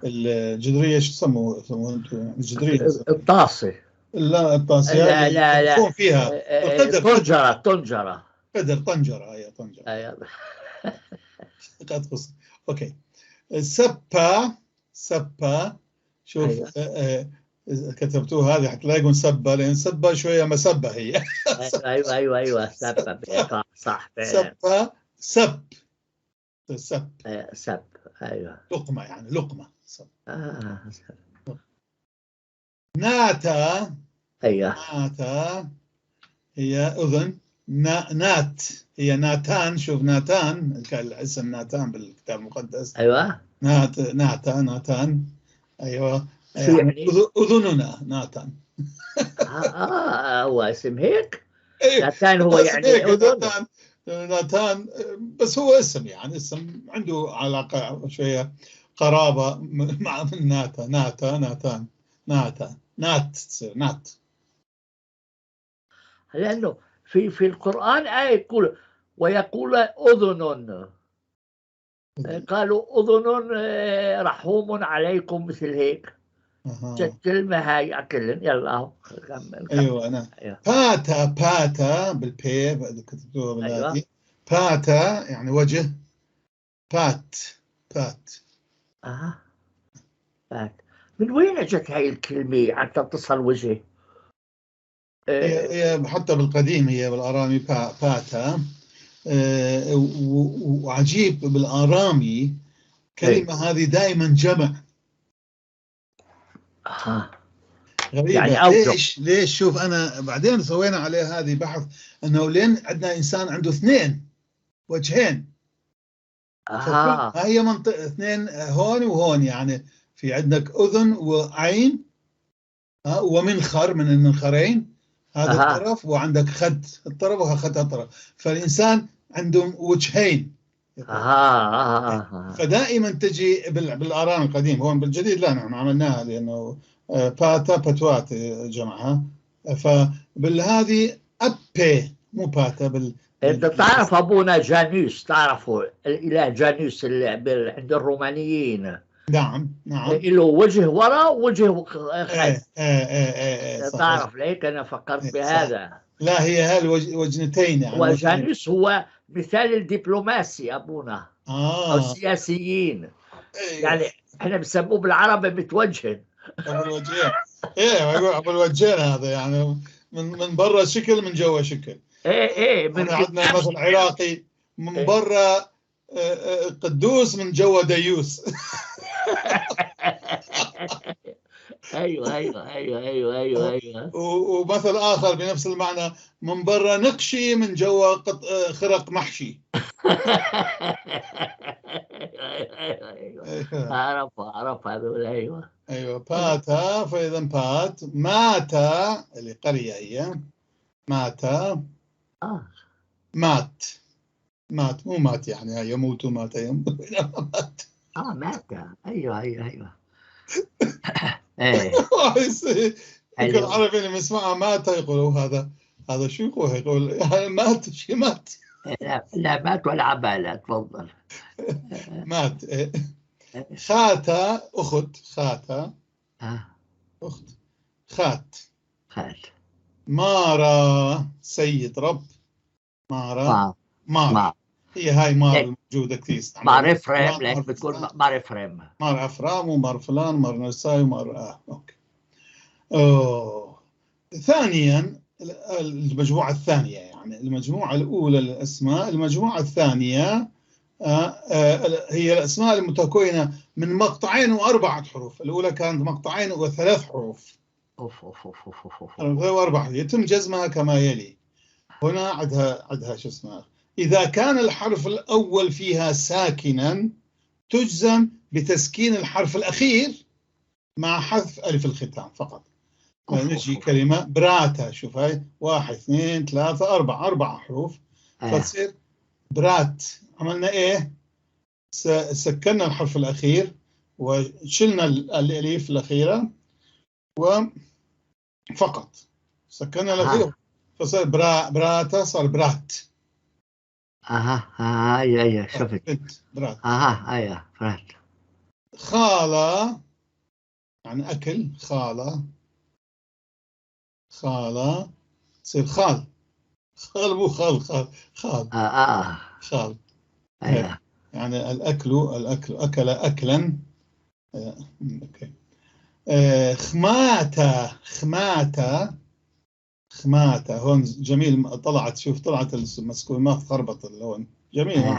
الجدرية؟ ايش يسموها انتم الجدرية؟ الطاسة. لا الطاسة لا لا لا، فيها القدر، طنجرة، طنجرة، قدر، طنجرة. ايوه طنجرة. ايوه قد قصر. okay. سبة، سبة، شوف. أيوة. كتبتوها هذه حتى لا يقول سبة، لأن سبة شوية مسبة هي. ايوه ايوه ايوه سبة صح. سبة، سب، سب، سب. ايوه لقمة، يعني لقمة. سب. سب. ناتا. ايوه ناتا هي أذن. نات هي ناتان. شوف ناتان، الاسم ناتان بالكتاب المقدس. ايوه نات، ناتا، ناتان. ايوه يعني اذننا ناتان. هو اسم هيك. ناتان هو يعني اذن. ناتان بس هو اسم، يعني اسم عنده علاقه شويه قرابه مع ناتا، ناتا، ناتان، ناتا، نات، تصير نات. لانه في القرآن آية يقول ويقول أذن، قالوا أذن رحوم عليكم، مثل هيك. كلمة هاي أكلن. يلا كمل. أيوة أنا. أيوة. باتا، باتا بالبي كتبتوها بالهذه. أيوة. باتا يعني وجه. بات، بات. بات. من وين اجت هاي الكلمة حتى تصل وجه؟ هي حتى بالقديم هي بالارامي باتا. وعجيب بالارامي كلمة هذه دائما جمع. غريبة يعني. ليش؟ شوف انا بعدين سوينا عليه هذه بحث، انه لين عندنا انسان عنده اثنين وجهين. هي منطقة اثنين، هون وهون، يعني في عندك اذن وعين ومنخر من المنخرين هذا الطرف، وعندك خد الطرف وخد الطرف، فالإنسان عنده وجهين. فدائما تجي بالآرام القديم، هون بالجديد لا نحن عملناها لأنه باتا باتوات جمعها، فبالهذه أبي مو باتا. أنت تعرف أبونا جانوس، تعرفه الإله جانوس اللي عند الرومانيين؟ نعم نعم. له وجه وراء ووجه خلف. ايه تعرف ليك انا فكرت بهذا. صح. لا هي هالوجنتين يعني. وجانوس هو مثال الدبلوماسي ابونا. او السياسيين. يعني احنا بنسموه بالعربي متوجه. ابو الوجهين. ايه ابو الوجهين هذا، يعني من برا شكل، من جوا شكل. ايه من عندنا مثل عراقي من برا قدوس، من جوا ديوس. ايوه ايوه ايوه ايوه ايوه ايوه. ومثل اخر بنفس المعنى، من برا نقشي، من جوا خرق محشي. ايوه اعرف اعرف هذول. ايوه ايوه. باتا، فاذا بات. ماتا اللي قريه هي ماتا. مات، مات مو مات يعني يموت، مات يموت. مات. مات. ايوه ايوه ايوه. ايه العربي اللي بيسمعها مات يقولوا هذا شو يقول؟ يقول مات، شيء مات. لا لا مات ولا عبالة. تفضل. مات. خاتا اخت، خاتا اخت، خات، خات. مارا سيد رب، مارا، مار. هي هاي مار موجودة كثير. مار افرام، لك بتقول مار افرام، مار افرام ومار فلان، مار نرساي ومار okay. ثانيا المجموعة الثانية، يعني المجموعة الأولى الأسماء، المجموعة الثانية هي الأسماء المتكونة من مقطعين وأربعة حروف. الأولى كانت مقطعين وثلاث حروف. أوف أوف أوف أوف أوف أوف. وأربعة، يتم جزمها كما يلي. هنا عندها شو اسمها، إذا كان الحرف الأول فيها ساكنا تجزم بتسكين الحرف الأخير مع حذف ألف الختام فقط. نجي كلمة براتا، شوف هاي 1 2 3 4، 4 حروف، فتصير برات. عملنا إيه؟ سكننا الحرف الأخير وشلنا الألف الأخيرة وفقط سكننا الأخير، فصار براتا، صار برات. اها ايوه ايوه شفت برات. اها ايوه برات. خالة يعني أكل، خالة خالة تصير خال، خال مو خال، خال خال خال. أيوة. يعني الأكل، الأكل، أكل أكلا. okay. خماتة خماتة خماتة، هون جميل طلعت، شوف طلعت المسكون ما تخربط اللون، جميل.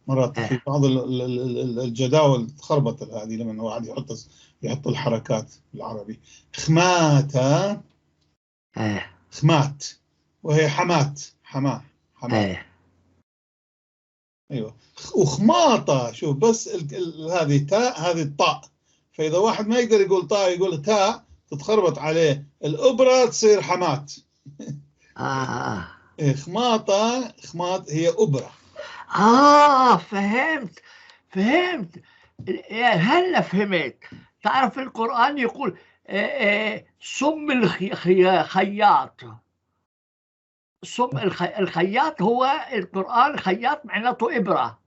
مرات في بعض الجداول تخربط هذه لما الواحد يحط الحركات بالعربي. خماتة خمات، وهي حمات، حما حما. ايوه. وخماطة، شوف بس هذه تاء، هذه الطاء، فإذا واحد ما يقدر يقول طاء يقول تاء تتخربط عليه، الأبرة تصير حمات. خماطة، خماط هي أبرة. فهمت فهمت، هلا فهمت. تعرف القرآن يقول سم الخياط، سم الخياط، هو القرآن خياط معناته إبرة.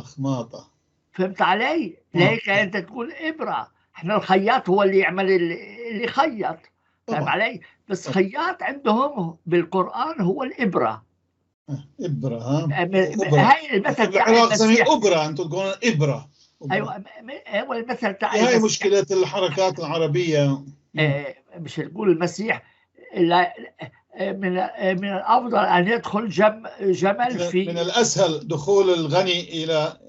خماطة. فهمت علي؟ ليك أنت تقول إبرة، إحنا الخياط هو اللي يعمل اللي يخيط، فاهم علي؟ بس خياط عندهم بالقرآن هو الإبرة. إبرة. ها هاي المثل تاع العراق سميه إبرة، أنتم تقولون إبرة. أيوة، هو المثل تاع هاي مشكلة الحركات العربية. مش تقول المسيح لا، من الأفضل أن يدخل جمل في، من الأسهل دخول الغني إلى،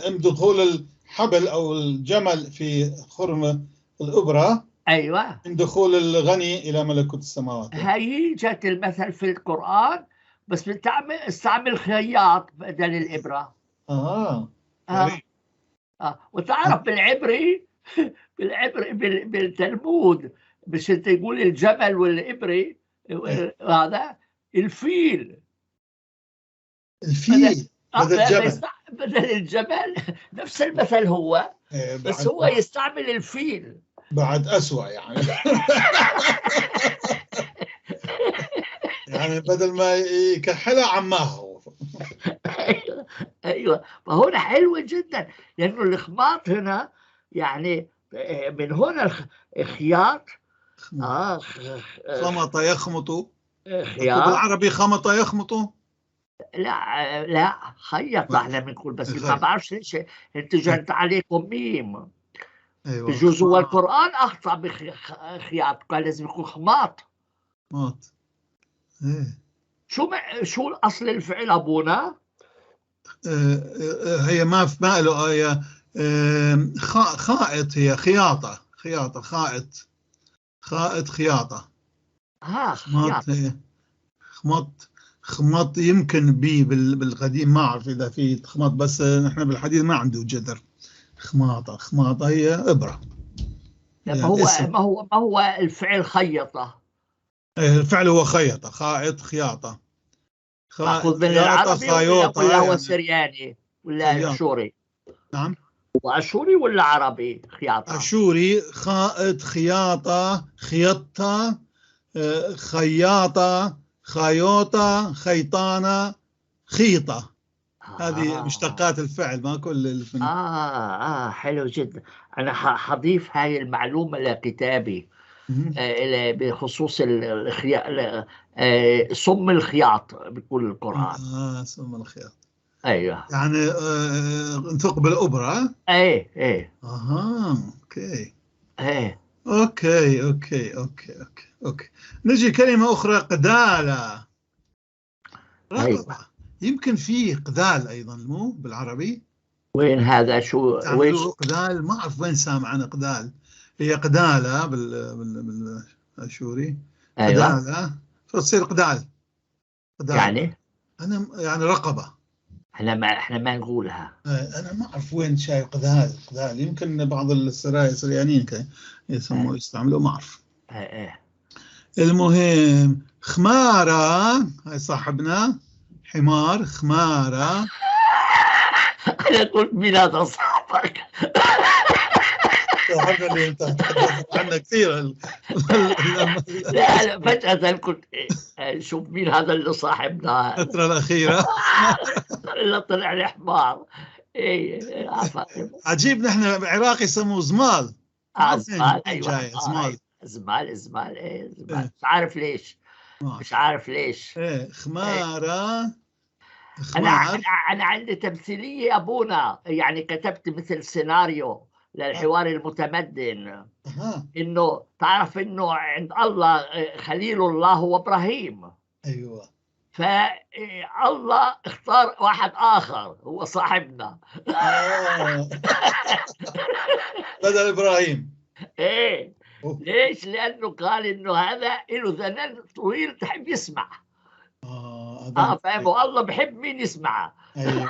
من دخول الحبل أو الجمل في خرم الإبرة. أيوة، من دخول الغني إلى ملكوت السماوات. هاي جت المثل في القرآن، بس بتعمل استعمل خياط بدل الإبرة. وتعرف بالعبري، بالعبري بالتلمود، مش انت يقول الجمل والإبري، هذا الفيل. الفيل بدل الجمل، بدل الجمل نفس المثل هو، بس هو يستعمل الفيل بعد أسوأ يعني. يعني بدل ما يكحلها عماها هو. ايوه ايوه، فهنا حلو جدا لانه الخماط هنا يعني من هنا الخياط. خمط يخمط، خياط بالعربي خمط يخمط. لا لا، خيط احنا بنقول، بس ما بعرفش ليش انت جنت عليكم ميم. ايوه، بجوز هو القرآن اخطأ بخياط، قال لازم يكون خماط. خماط. إيه. شو اصل الفعل ابونا؟ هي ما له، هي خائط، هي خياطة، خياطة، خائط، خائط، خياطة. خياط. خمط، خمط يمكن بي بالقديم، ما اعرف اذا في خمط، بس نحن بالحديث ما عنده جذر. خماطة، خماطة هي إبرة. يعني هو ما هو الفعل خيطة؟ الفعل هو خيطة، خائط، خياطة. مأخوذ من العربي ولا هو سرياني ولا أشوري؟ نعم، هو أشوري ولا عربي؟ خياطة أشوري، خائط، خياطة، خيطة، خياطة، خيوطة، خيطانة، خيطة. هذه مشتقات الفعل، ما كل الفن. حلو جدا. أنا حضيف هاي المعلومة لكتابي بخصوص سم الخياط بيقول القرآن. سم الخياط. ايوه، يعني ثقب الابره. ايه ايه. okay. ايه. okay okay okay okay okay. نجي كلمة أخرى، قدالة، رقبة. أيوة. يمكن فيه قذال أيضا، مو بالعربي؟ وين هذا؟ شو وين؟ قذال، ما أعرف وين سامع أنا قذال. هي قدالة بالأشوري. أيوة. قدالة فتصير قدال. قدال يعني أنا يعني رقبة. احنا ما نقولها. أنا ما أعرف وين شايف قذال. قذال يمكن بعض السريانيين يسموه، يستعملوه، ما أعرف. المهم خمارة، هاي صاحبنا حمار، خمارة. أنا قلت مين هذا صاحبك؟ صاحبنا اللي أنت تحدثت عنه كثير. لا أنا فجأة كنت شوف مين هذا اللي صاحبنا الفترة الأخيرة. اللي طلع لي حمار. إيه عجيب، نحن عراقي يسموه زمال. زمال، أيوة. زمال زمال زمال، إيه زمال. مش عارف ليش، مش عارف ليش. إيه خمارة. إيه. أنا عندي تمثيلية أبونا، يعني كتبت مثل سيناريو للحوار المتمدن. إنه تعرف إنه عند الله خليل الله هو إبراهيم. أيوة. فالله اختار واحد آخر هو صاحبنا. بدل إبراهيم. إيه. ليش؟ لأنه قال إنه هذا له ذنب طويل تحب يسمع. فاهم، والله بحب مين يسمعه. ايوه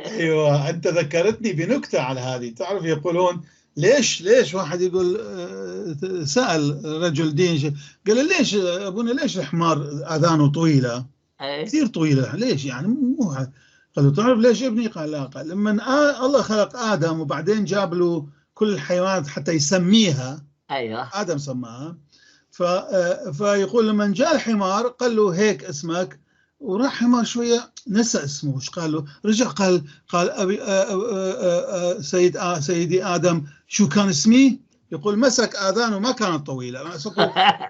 ايوه، انت ذكرتني بنكته على هذه. تعرف يقولون ليش واحد يقول، سأل رجل دين قال ليش ابونا ليش الحمار اذانه طويلة؟ كثير طويلة، ليش يعني؟ مو قال له تعرف ليش ابني؟ قال لا. قال لما الله خلق ادم وبعدين جاب له كل الحيوانات حتى يسميها. ايوه ادم سماها. فيقول لما جاء الحمار قال له هيك اسمك، وراح حمار شوية نسى اسمه، ايش قال له؟ رجع قال ابي سيدي ادم شو كان اسمي؟ يقول مسك اذانه ما كانت طويلة،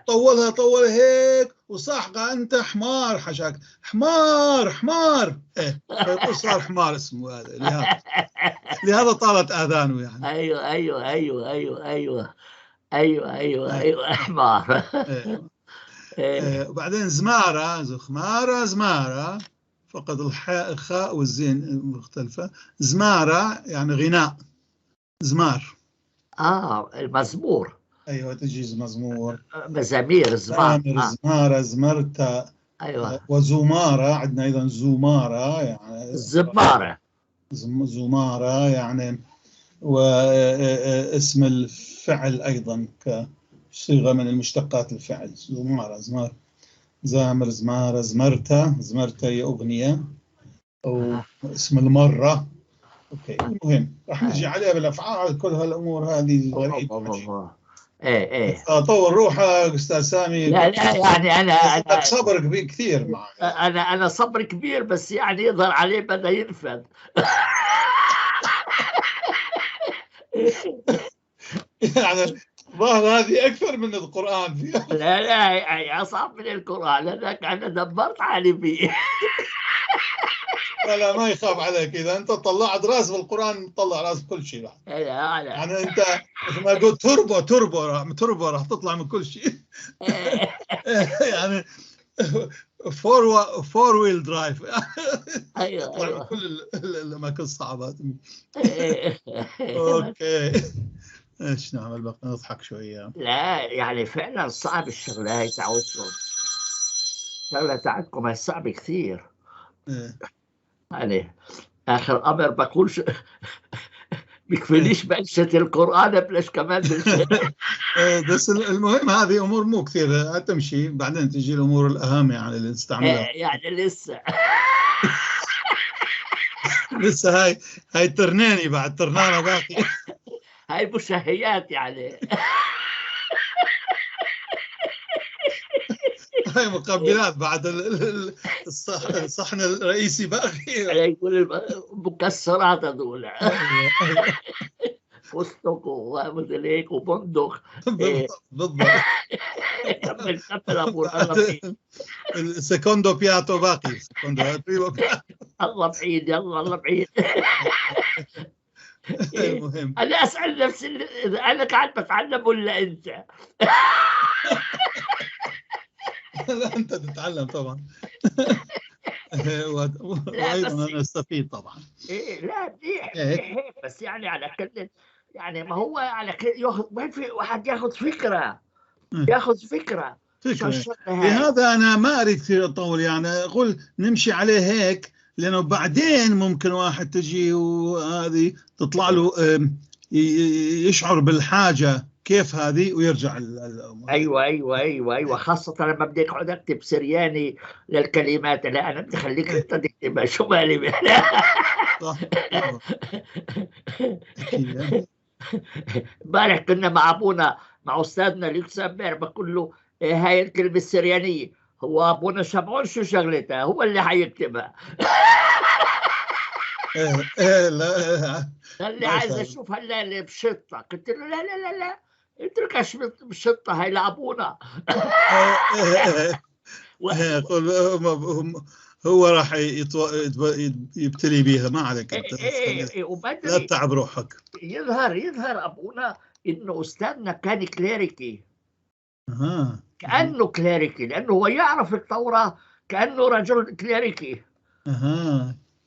طولها طول هيك وصاح قال انت حمار، حشاك حمار حمار. ايه فيقول صار حمار اسمه هذا، لهذا طالت اذانه يعني. ايوه ايوه ايوه ايوه ايوه ايوه ايوه ايوه حمار. وبعدين زمارة، زخمارة، زمارة، فقد الخاء والزين مختلفة. زمارة يعني غناء، زمار. المزمور. ايوه تجي مزمور، مزامير، زمار، زمارة، زمرتة. ايوه. وزمارة عندنا ايضا، زمارة يعني زمارة، زمارة يعني، واسم الفعل أيضا كصيغة من المشتقات الفعل. زمارة، زمار، زامر، زمارة، زمرتة. زمرتة هي أغنية أو اسم المرة. okay المهم راح نجي عليها بالأفعال، كل هالأمور هذه غريبة. ايه ايه طور روحك أستاذ سامي. لا لا يعني أنا صبر كبير كثير معك. أنا صبر كبير، بس يعني يظهر عليه بدأ ينفذ. يعني ظاهر هذه أكثر من القرآن فيها. لا لا أصعب من القرآن، لأنك أنا دبرت حالي فيه. لا لا ما يخاف عليك، إذا أنت طلعت راس بالقرآن طلع راس بكل شيء. لا لا يعني أنت مثل ما قلت تربو تربو تربو راح تطلع من كل شيء. يعني four wheel drive. ايوه ايوه كل الاماكن الصعبة. okay ايش نعمل بقى، نضحك شوية. لا يعني فعلا صعب الشغلة هاي تاعتكم، الشغلة تاعتكم هاي صعبة كثير. يعني اخر امر بقول بكفينيش بلشة القرآن بلش كمان بلشة. بس المهم هذه أمور مو كثير تمشي، بعدين تجي الأمور الأهم يعني اللي نستعملها. يعني لسه لسه هاي ترناني بعد ترنانة باقي. هاي مشهيات يعني. هاي مقبلات بعد الصحن الرئيسي باقي. يقول المكسرات هذول. فستق ومثل هيك وبندق. بالضبط. كمل كمل ابو الله. ال secondo piatto باقي، secondo primo piatto. الله بعيد، يلا الله بعيد. المهم انا اسال نفسي اذا انا قاعد بتعلم ولا انت. لا انت تتعلم طبعا. وايضا انا استفيد طبعا. ايه لا منيح منيح، بس يعني على كل يعني ما هو على كل ياخذ، وين في واحد ياخذ فكرة، ياخذ فكرة. لهذا انا ما اريد كثير اطول، يعني اقول نمشي عليه هيك، لانه بعدين ممكن واحد تجي وهذه تطلع له يشعر بالحاجة كيف هذه ويرجع. ايوه ايوه ايوه ايوه، خاصة لما بدي اقعد اكتب سرياني للكلمات، لا انا بدي اخليك انت تكتبها، شو مالي. صح. امبارح كنا مع ابونا، مع استاذنا اليوكسامبير، بقول له هاي الكلمة السريانية، هو ابونا شمعون شو شغلتها، هو اللي حيكتبها. ايه لا قال لي عايز اشوف هلا اللي بشطه، قلت له لا لا لا لا اتركها بشطه، هاي لابونا. هو راح يبتلي بيها، ما عليك انت، لا تتعب روحك. يظهر ابونا انه استاذنا كان كليريكي. كانه كليريكي، لانه هو يعرف التوراة كانه رجل كليريكي.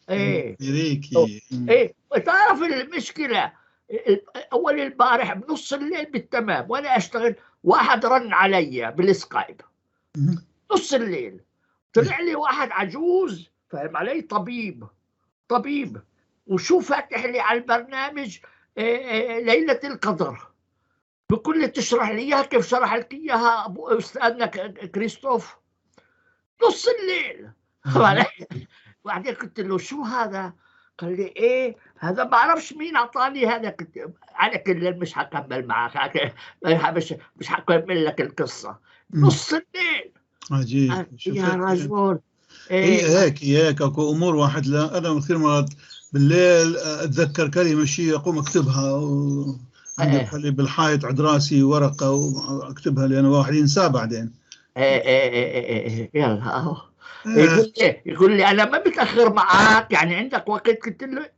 ايه كليريكي. ايه تعرف المشكلة، اول البارح بنص الليل بالتمام وانا اشتغل، واحد رن علي بالسكايب نص الليل، طلع لي واحد عجوز، فاهم علي، طبيب، وشو فاتح لي على البرنامج ليلة القدر، بكل تشرح لي اياها كيف شرح لك اياها ابو استاذنا كريستوف نص الليل. وبعدين قلت له شو هذا؟ قال لي ايه هذا ما بعرفش مين اعطاني هذا. كنت على كل مش حكمل معك، مش حكمل لك القصة. نص الليل. عجيب يا رجل. إيه هيك هيك اكو امور واحد. لا انا كثير مرات بالليل اتذكر كلمة شيء اقوم اكتبها و... عندي بالحائط عند راسي ورقة واكتبها، لانه واحد ينساه بعدين. ايه ايه ايه ايه يلا اهو. يقول لي انا ما بتاخر معاك، يعني عندك وقت. قلت له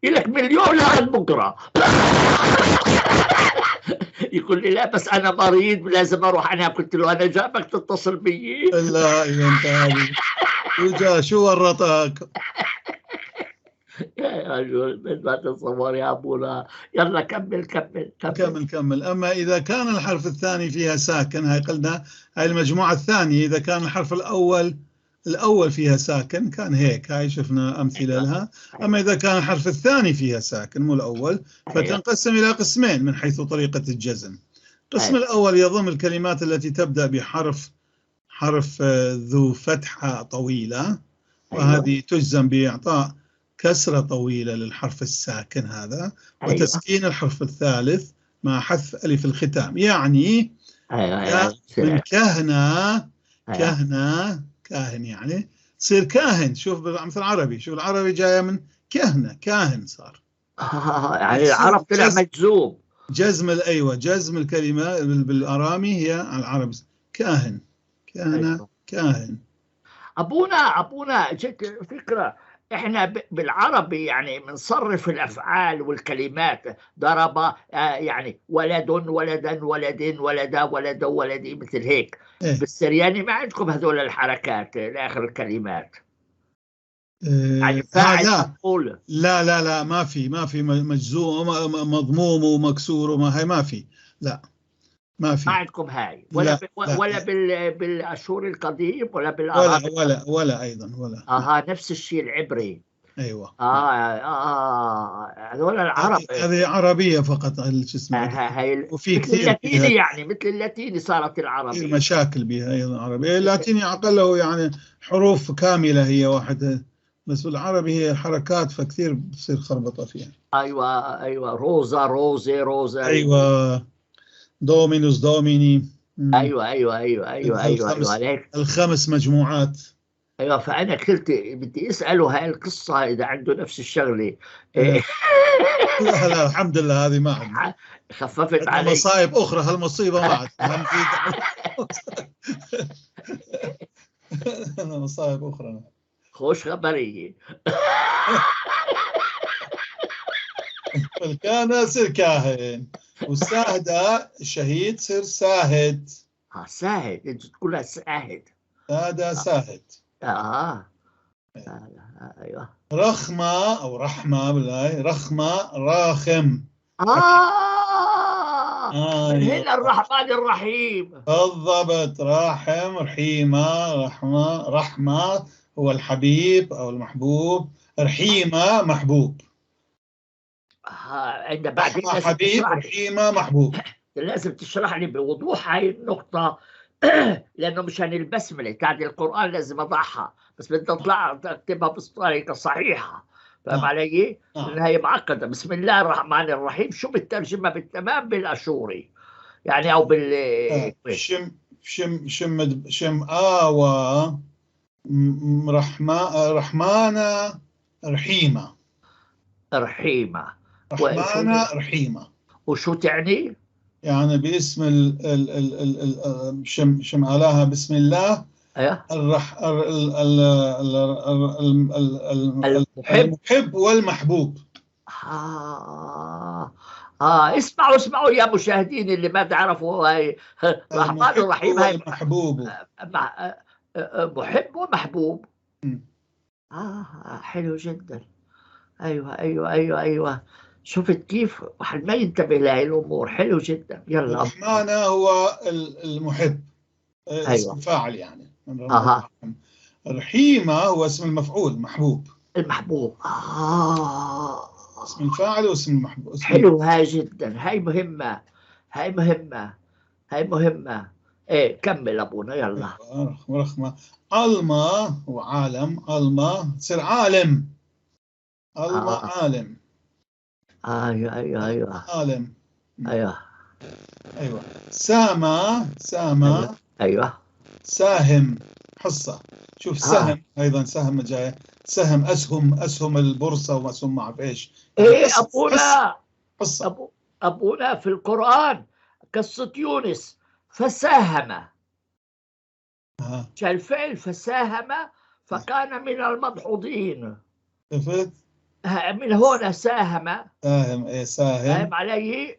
لك مليون لعند بكره. يقول لي لا بس انا مريض لازم اروح انام. قلت له انا جابك تتصل بي. لا يا انت شو ورطك يا رجل، ما تتصور يا ابونا. يلا كمل كمل كمل كمل كمل. اما اذا كان الحرف الثاني فيها ساكن، هاي قلنا هاي المجموعة الثانية. اذا كان الحرف الاول فيها ساكن كان هيك، هاي شفنا امثلة لها. اما اذا كان الحرف الثاني فيها ساكن مو الاول، فتنقسم الى قسمين من حيث طريقه الجزم. القسم الاول يضم الكلمات التي تبدا بحرف حرف ذو فتحه طويلة، وهذه تجزم باعطاء كسرة طويلة للحرف الساكن هذا، وتسكين الحرف الثالث مع حذف ألف الختام. يعني من كهنة، كهنة، كاهن، يعني تصير كاهن. شوف مثل العربي، شوف العربي جاية من كهنة، كاهن صار. يعني العرب طلع مجزوم. جزم، ايوه جزم الكلمة بالارامي هي على العربي كاهن، كهنة، كاهن. ابونا جت فكرة، احنا بالعربي يعني بنصرف الافعال والكلمات، ضرب يعني ولد، ولدا، ولد، ولدا، ولد، ولدي، مثل هيك. إيه؟ بالسرياني ما عندكم هذول الحركات لاخر الكلمات. إيه يعني فاعل مفعول. لا لا لا، ما في مجزوم مضموم ومكسور وما هي، ما في، لا ما في، ما عندكم هاي ولا لا ولا بالاشوري القديم ولا بالعربي ولا ولا ايضا ولا. نفس الشيء العبري. ايوه. هذول العرب، هذه عربية فقط شو اسمه. وفي كثير اللاتيني، يعني مثل اللاتيني صارت العربية مشاكل بها ايضا. العربية اللاتيني اقله يعني حروف كاملة هي واحدة، بس بالعربي هي حركات، فكثير بتصير خربطة فيها. ايوه ايوه، روزا روزي روزا. ايوه، دومينوس دوميني. ايوه ايوه ايوه ايوه ايوه ايوه عليك الخمس مجموعات. ايوه، فانا قلت بدي اساله هاي القصة اذا عنده نفس الشغلة. لا لا الحمد لله هذه ما عندنا، خففت علي مصايب اخرى، هالمصيبه ما عندنا. مصايب اخرى. خوش خبرية. الكانة تصير كاهن، والساهدة الشهيد تصير ساهد. ساهد، انت تقولها ساهد. سادة ساهد. ايوه. رخمة او رحمة بالله، رخمة راخم. من هنا الرحمن الرحيم. بالضبط، راحم، رحيمة، رحمة، رحمة هو الحبيب أو المحبوب، رحيمة محبوب. عند بعدين رحمة حبيب، رحيمة محبوب. لازم تشرح لي بوضوح هاي النقطة لأنه مشان البسملة تاعت القرآن لازم أضعها، بس بدي أطلع أكتبها بالطريقة الصحيحة. فاهم علي؟ لأنها هي معقدة. بسم الله الرحمن الرحيم شو بترجمها بالتمام بالأشوري يعني أو بال شم شم شم شم آوى رحمة، رحمانة، رحيمة. رحيمة، رحمانة، رحيمة. وشو تعني؟ يعني باسم ال ال ال ال شم شم آلاها بسم الله. أيوه. المحب والمحبوب. اسمعوا اسمعوا يا مشاهدين اللي ما تعرفوا، هاي الرحمن الرحيم هاي محبوب، محب ومحبوب. حلو جدا. ايوه ايوه ايوه ايوه، شفت كيف واحد ما ينتبه لهي الامور. حلو جدا. يلا، الرحمن هو المحب. أيوة. اسم فاعل يعني. رحيمة هو اسم المفعول، محبوب. المحبوب. اسم الفاعل واسم المحبوب. اسم حلو، هاي جدا، هاي مهمة، هاي مهمة، هاي مهمة. ايه كمل ابونا يلا. رخمة. ألما هو عالم، ألما تصير عالم. ألما عالم. ايوه ايوه ايوه، عالم. ايوه ايوه. ساما، ساما. ايوه. ساهم، حصة. شوف سهم ايضا، سهم جاي، سهم، اسهم، اسهم البورصة واسهم ما اعرف ايش. ايه ابونا، حصة. ابونا في القرآن قصة يونس فساهم. الفعل فساهم فكان من المدحوضين. شفت؟ من هنا ساهم. ساهم، ايه ساهم. فاهم علي؟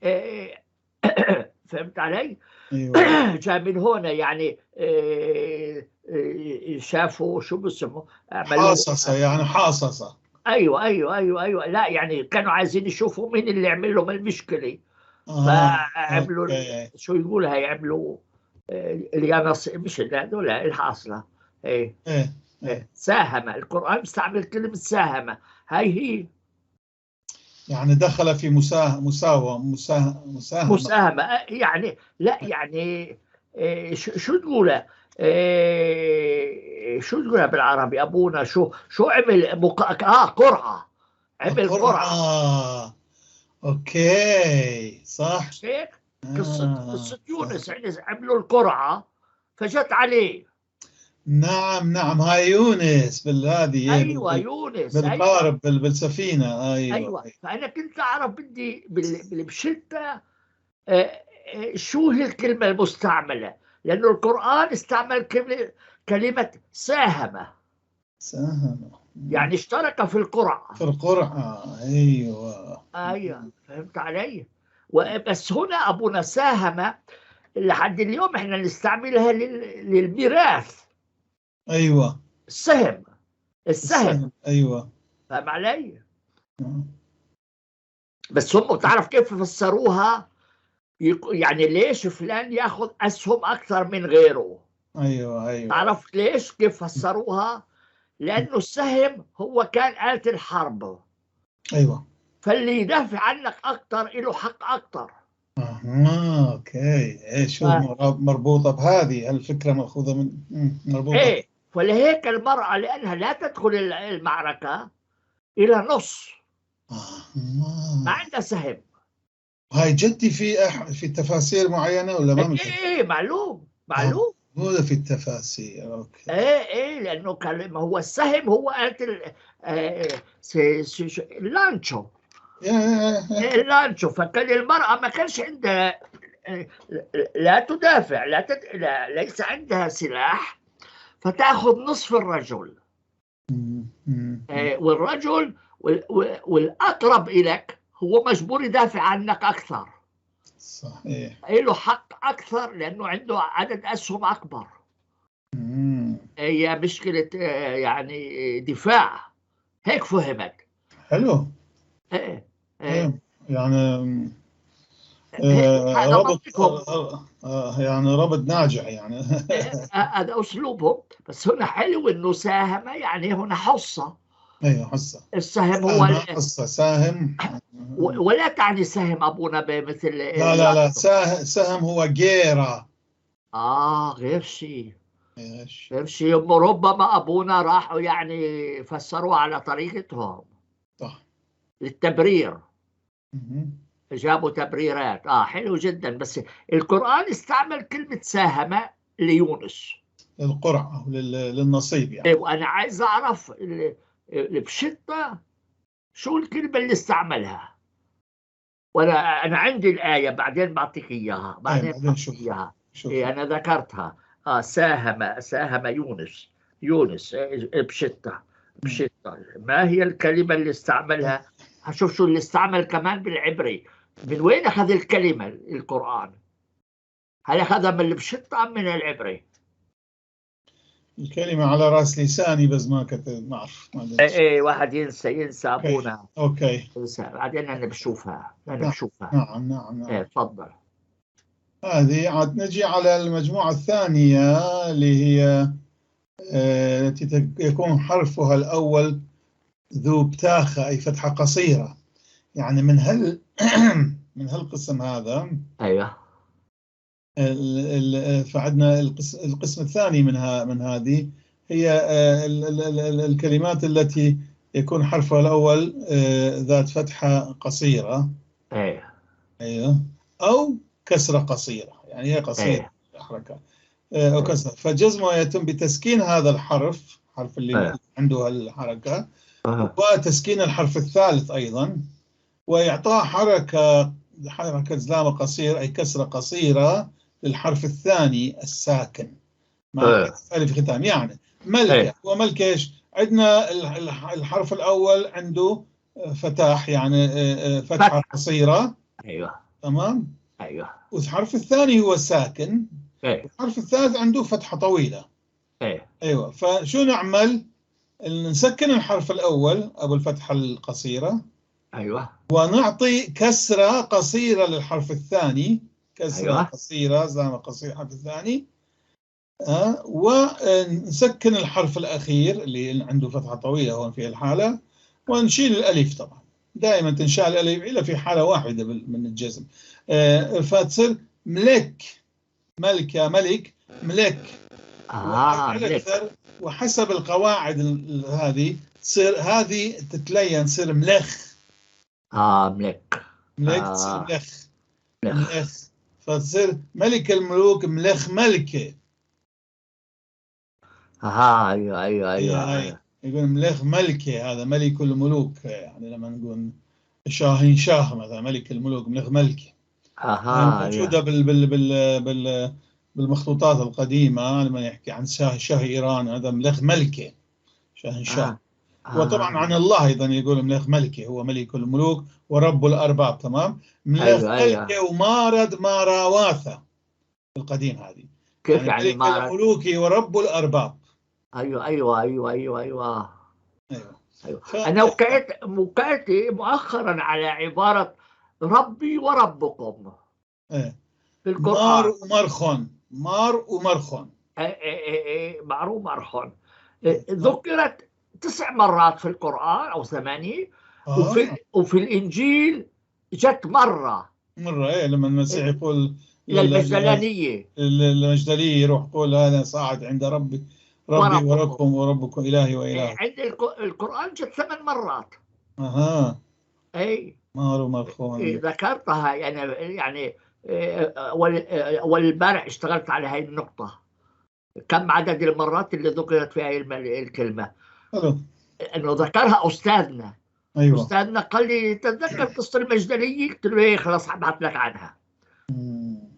إيه فهمت علي؟ ايوه. جاء من هنا يعني. إيه شافوا شو بسموه، حاصصة يعني، حاصصة. ايوه ايوه ايوه ايوه. لا يعني كانوا عايزين يشوفوا مين اللي عمل لهم المشكلة. فعملوا شو يقولها، يعملوا اليانصيب، مش هذول الحاصلة. ايه ايه. ساهم، القرآن استعمل كلمة ساهم، هاي هي يعني دخل في مساومة، مساهمة، مساهمة يعني. لا يعني إيه شو تقولها، إيه شو تقولها بالعربي ابونا؟ شو عمل قرعة، عمل قرعة. okay صح. هيك قصة يونس عملوا القرعة فجت عليه. نعم نعم، هاي يونس بالهذه. ايوه يونس بالقارب. أيوة. بالسفينة. ايوه ايوه. فانا كنت اعرف بدي بشده شو هي الكلمة المستعملة، لانه القران استعمل كلمة ساهم. ساهم يعني اشترك في القرعة. في القرعة، ايوه ايوه. فهمت علي؟ بس هنا ابونا ساهم لحد اليوم احنا نستعملها للميراث. ايوه، السهم، السهم. ايوه، فاهم علي؟ بس هم بتعرف كيف فسروها؟ يعني ليش فلان ياخذ اسهم اكثر من غيره؟ ايوه ايوه. تعرف ليش كيف فسروها؟ لانه السهم هو كان آلة الحرب. ايوه. فاللي يدافع عنك اكثر له حق اكثر. okay. ايه شو مربوطة بهذه الفكرة، ماخوذة من مربوطة. ايه، فلهيك المراة لانها لا تدخل المعركة الى نص. ما عندها سهم. هاي جدي في تفاسير معينة ولا ما؟ ايه معلوم معلوم. موجودة في التفاسير. okay. ايه ايه، لانه كان ما هو السهم هو آلة اللانشو. اللانشو. فكان المرأة ما كانش عندها، لا تدافع، لا ليس عندها سلاح، فتأخذ نصف الرجل. والرجل والأقرب إلك هو مجبور يدافع عنك أكثر. صحيح، له حق أكثر لأنه عنده عدد أسهم أكبر. هي مشكلة يعني دفاع، هيك فهمت. حلو. إيه. إيه. يعني ربط، يعني ربط ناجح يعني. هذا أسلوبهم. بس هنا حلو إنه ساهم، يعني هنا حصة. ايوه حصة. السهم هو حصة، ساهم، ولا تعني سهم أبونا بمثل. لا لا لا، سهم هو جيرة. غير شيء، غير شيء. ربما أبونا راحوا يعني فسروه على طريقتهم. صح، للتبرير. جابوا تبريرات. حلو جدا. بس القرآن استعمل كلمة ساهم ليونس، للقرعة، للنصيب يعني. وأنا عايز أعرف بشتة شو الكلمة اللي استعملها. وأنا أنا عندي الآية، بعدين بعطيك إياها، بعدين بعطيك إياها. إيه أنا ذكرتها. ساهم يونس، يونس بشتة، بشتة. ما هي الكلمة اللي استعملها؟ هشوف شو اللي استعمل كمان بالعبري. من وين أخذ الكلمة القرآن؟ هل أخذها من البشتة أم من العبري؟ الكلمة على رأس لساني بس ما كنت ما أعرف. إيه واحد ينسى أبونا. okay. ينسى. بعدين أنا بشوفها، أنا بشوفها. نعم نعم نعم. إيه تفضل. هذه عاد نجي على المجموعة الثانية اللي هي التي يكون حرفها الأول ذو بتاخة، أي فتحة قصيرة. يعني من هال من هالقسم هذا. أيوه. فعندنا القسم الثاني منها، من هذه هي الكلمات التي يكون حرفها الأول ذات فتحة قصيرة. أيوه. أيوه، أو كسرة قصيرة، يعني هي قصيرة حركة أو كسرة. فجزمه يتم بتسكين هذا الحرف، حرف اللي عنده الحركة، وتسكين الحرف الثالث أيضا، وإعطاء حركة زلامة قصير، أي كسرة قصيرة للحرف الثاني الساكن مع ألف ختام. يعني ملكة، وملكة إيش؟ عندنا الحرف الأول عنده فتاح، يعني فتحة قصيرة. أيوه. تمام؟ أيوه. والحرف الثاني هو ساكن. والحرف الثالث عنده فتحة طويلة. أيوه. فشو نعمل؟ نسكن الحرف الأول أبو الفتحة القصيرة. أيوه. ونعطي كسرة قصيرة للحرف الثاني، كسرة قصيرة، زلمة قصيرة الحرف الثاني. ونسكن الحرف الأخير اللي عنده فتحة طويلة هون في الحالة، ونشيل الألف. طبعا دائما تنشال الألف إلا في حالة واحدة من الجزم. فتصير ملك، ملكة، ملك، ملك. ملك. وحسب القواعد هذه تصير هذه تتلين، تصير ملخ. ملك. ملك، تصير ملخ. ملخ. فتصير ملك الملوك، ملخ ملكة. ايوه ايوه ايوه, أيوة. يقول ملخ ملكة، هذا ملك الملوك. يعني لما نقول شاهين شاه مثلا، ملك الملوك، ملخ ملكة. موجودة بال بال بال بال بالمخطوطات القديمة لما يحكي عن شاه إيران، هذا ملخ ملكة، شاهين شاه. وطبعا عن الله أيضا يقول ملخ ملكة، هو ملك الملوك ورب الأرباب. تمام. ملخ ملكة ومارد ماراواثة القديم هذه. كيف يعني ملك الملوك ورب الأرباب؟ أيوه أيوه أيوه أيوه أيوه أيوه, أيوة. أنا وقعت مؤخرا على عبارة ربي وربكم. إيه. في القرآن. مار ومرخون، مار ومرخون. مار ومرخون ذكرت 9 مرات في القرآن أو 8. وفي الإنجيل جت مرة. إيه، لما المسيح يقول للمجدلانية، المجدلية يروح يقول هذا صاعد عند ربي، ربي وربكم وربكم إلهي وإلهي. عند القرآن جت 8 مرات. أي مار ومرخون ذكرتها يعني والبارح اشتغلت على هاي النقطة، كم عدد المرات اللي ذكرت فيها الكلمة. حلو. انه ذكرها استاذنا. ايوه. استاذنا قال لي تتذكر قصة المجدلية؟ قلت له ايه خلاص ابعث لك عنها.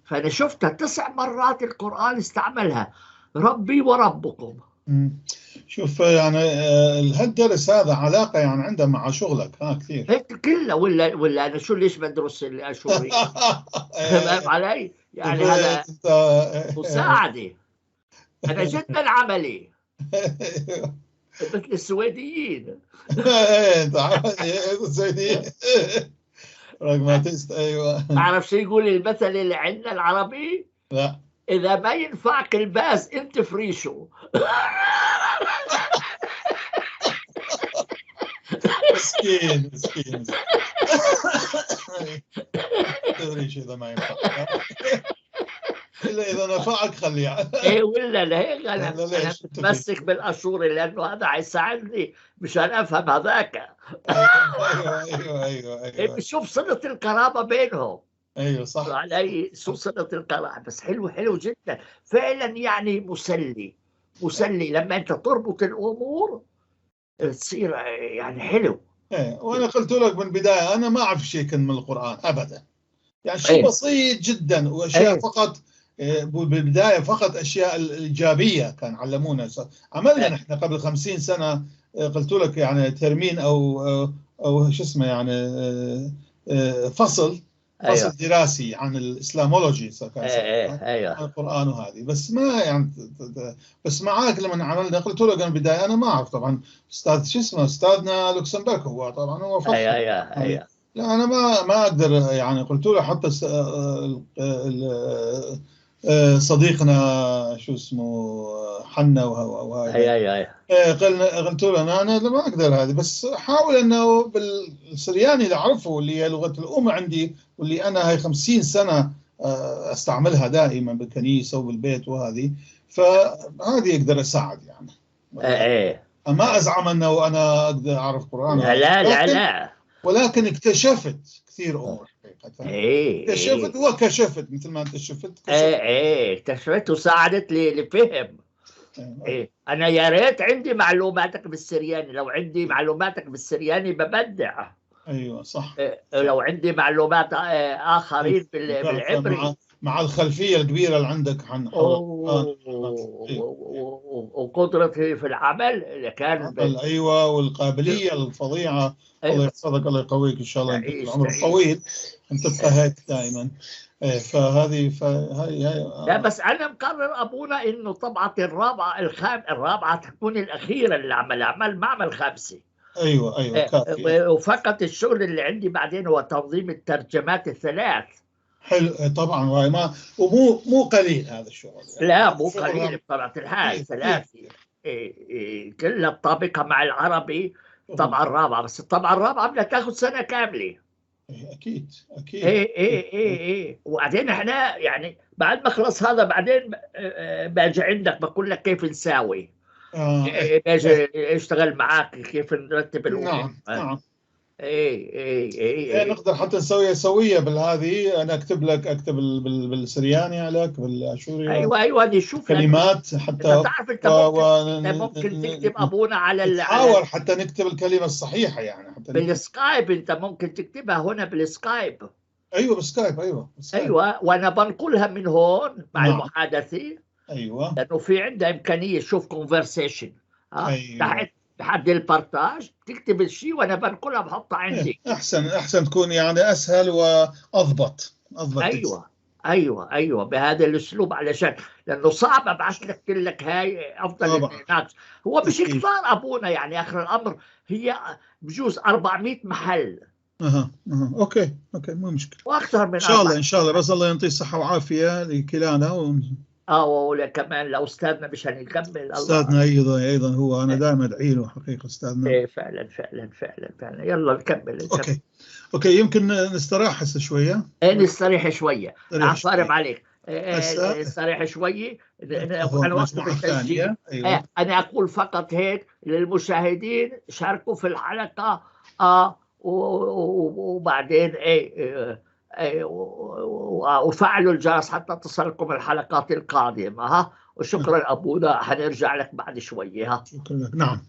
فانا شفتها 9 مرات القرآن استعملها، ربي وربكم. شوف يعني هالدرس هذا علاقة يعني عنده مع شغلك ها كثير. هيك كله ولا أنا شو ليش بدرس الأشورية؟ فاهم علي؟ يعني هذا مساعدة. أنا جدا عملي مثل السويديين. السويديين pragmatist. ايوه، تعرف شو يقول المثل اللي عندنا العربي؟ لا، اذا ما ينفعك الباز انت فريشه. مسكين مسكين. تدري اذا ما ينفعك الا اذا نفعك خليه. ايه ولا لا، هيك انا متمسك بالاشوري لانه هذا حيساعدني مشان افهم هذاك. ايوه ايوه ايوه. شوف صلة القرابة بينهم. ايوه صح. علي شو صلة القرابة، بس حلو حلو جدا فعلا، يعني مسلي مسلي لما انت تربط الامور تصير يعني حلو. ايه، وانا قلت لك من البداية انا ما اعرف شيء كان من القران ابدا، يعني شيء بسيط جدا واشياء فقط بالبداية، فقط اشياء الايجابية كان علمونا. عملنا نحن قبل 50 سنة قلت لك يعني ترمين او شو اسمه يعني فصل دراسي عن الاسلامولوجي، عن القران وهذه، بس ما يعني بس معاك لما عملنا قلت لك من البداية انا ما اعرف طبعا استاذ شو اسمه استاذنا لوكسمبورغ هو طبعا هو فخر. ايوه. لا انا ما اقدر يعني قلت له حتى صديقنا شو اسمه حنا وهذا. ايوه. قلت له انا ما اقدر هذه، بس حاول انه بالسرياني اللي اعرفه اللي هي لغة الام عندي واللي انا هاي 50 سنة استعملها دائما بالكنيسة وبالبيت وهذه، فهذه اقدر اساعد يعني. ايه ما ازعم انه انا اقدر اعرف قران. لا لا لا، ولكن اكتشفت كثير امور حقيقة. اكتشفت وكشفت مثل ما انت شفت. ايه اكتشفت وساعدت لي لفهم. ايه انا يا ريت عندي معلوماتك بالسرياني، لو عندي معلوماتك بالسرياني ببدع. ايوه صح. إيه لو عندي معلومات اخرين بالعبري مع الخلفية الكبيرة اللي عندك عن وقدرتي في العمل اللي كان ايوه، والقابليه الفظيعة. الله يحفظك، الله يقويك ان شاء الله، انت العمر الطويل انت تبقى هيك دائما. ايه فهذه فهي هي. لا بس انا مقرر ابونا انه طبعه الرابعة الرابعة تكون الاخيرة اللي عمل معمل خمسة. ايوه كافي. وفقط الشغل اللي عندي بعدين هو تنظيم الترجمات الثلاث. حلو طبعا، وهي ما ومو مو قليل هذا الشغل يعني. لا مو قليل بطبيعة الحال، ثلاثة كلها الطابقه مع العربي الطبعة الرابعة، بس الطبعة الرابعة بدها تاخذ سنة كاملة. اكيد اكيد. ايه وبعدين احنا يعني بعد ما خلص هذا بعدين باجي عندك بقول لك كيف نساوي. باجي اشتغل معاك كيف نرتب الامور. نعم نعم. ايه نقدر حتى نسويها سويه بالهذه، انا اكتب لك، اكتب بالسرياني لك بالاشوري. ايوه دي شوف كلمات حتى تعرف انت ممكن تكتب ابونا على نحاول حتى نكتب الكلمة الصحيحة يعني حتى بالسكايب، انت ممكن تكتبها هنا بالسكايب. ايوه بالسكايب. ايوه بالسكايب. ايوه وانا بنقلها من هون مع المحادثة. ايوه لانه في عندها امكانية شوف conversation. أيوة. تحت بحد ال partage تكتب الشيء وانا بنقلها بحطها عندي. احسن تكون يعني اسهل واضبط. ايوه ايوه بهذا الاسلوب، علشان لانه صعب ابعث لك لك هاي افضل ناقص. هو مش كثار ابونا يعني، اخر الامر هي بجوز 400 محل. اها okay مو مشكلة، واكثر من ان شاء الله. ان شاء الله بس الله يعطيه الصحة وعافيه لكلانا ولا كمان لاستاذنا مشان يكمل. استاذنا ايضا هو انا دائما ادعي له حقيقة استاذنا. ايه فعلا فعلا فعلا فعلا. يلا نكمل. okay يمكن نستراح هسه شوية. ايه نستريح شوية. عفارم عليك. نستريح شوية. انا وقف التسجيل. أيوة. انا اقول فقط هيك للمشاهدين، شاركوا في الحلقة وبعدين ايه وفعلوا الجرس حتى تصلكم الحلقات القادمة. وشكرا أبونا، حنرجع لك بعد شوية. شكرا لك. نعم.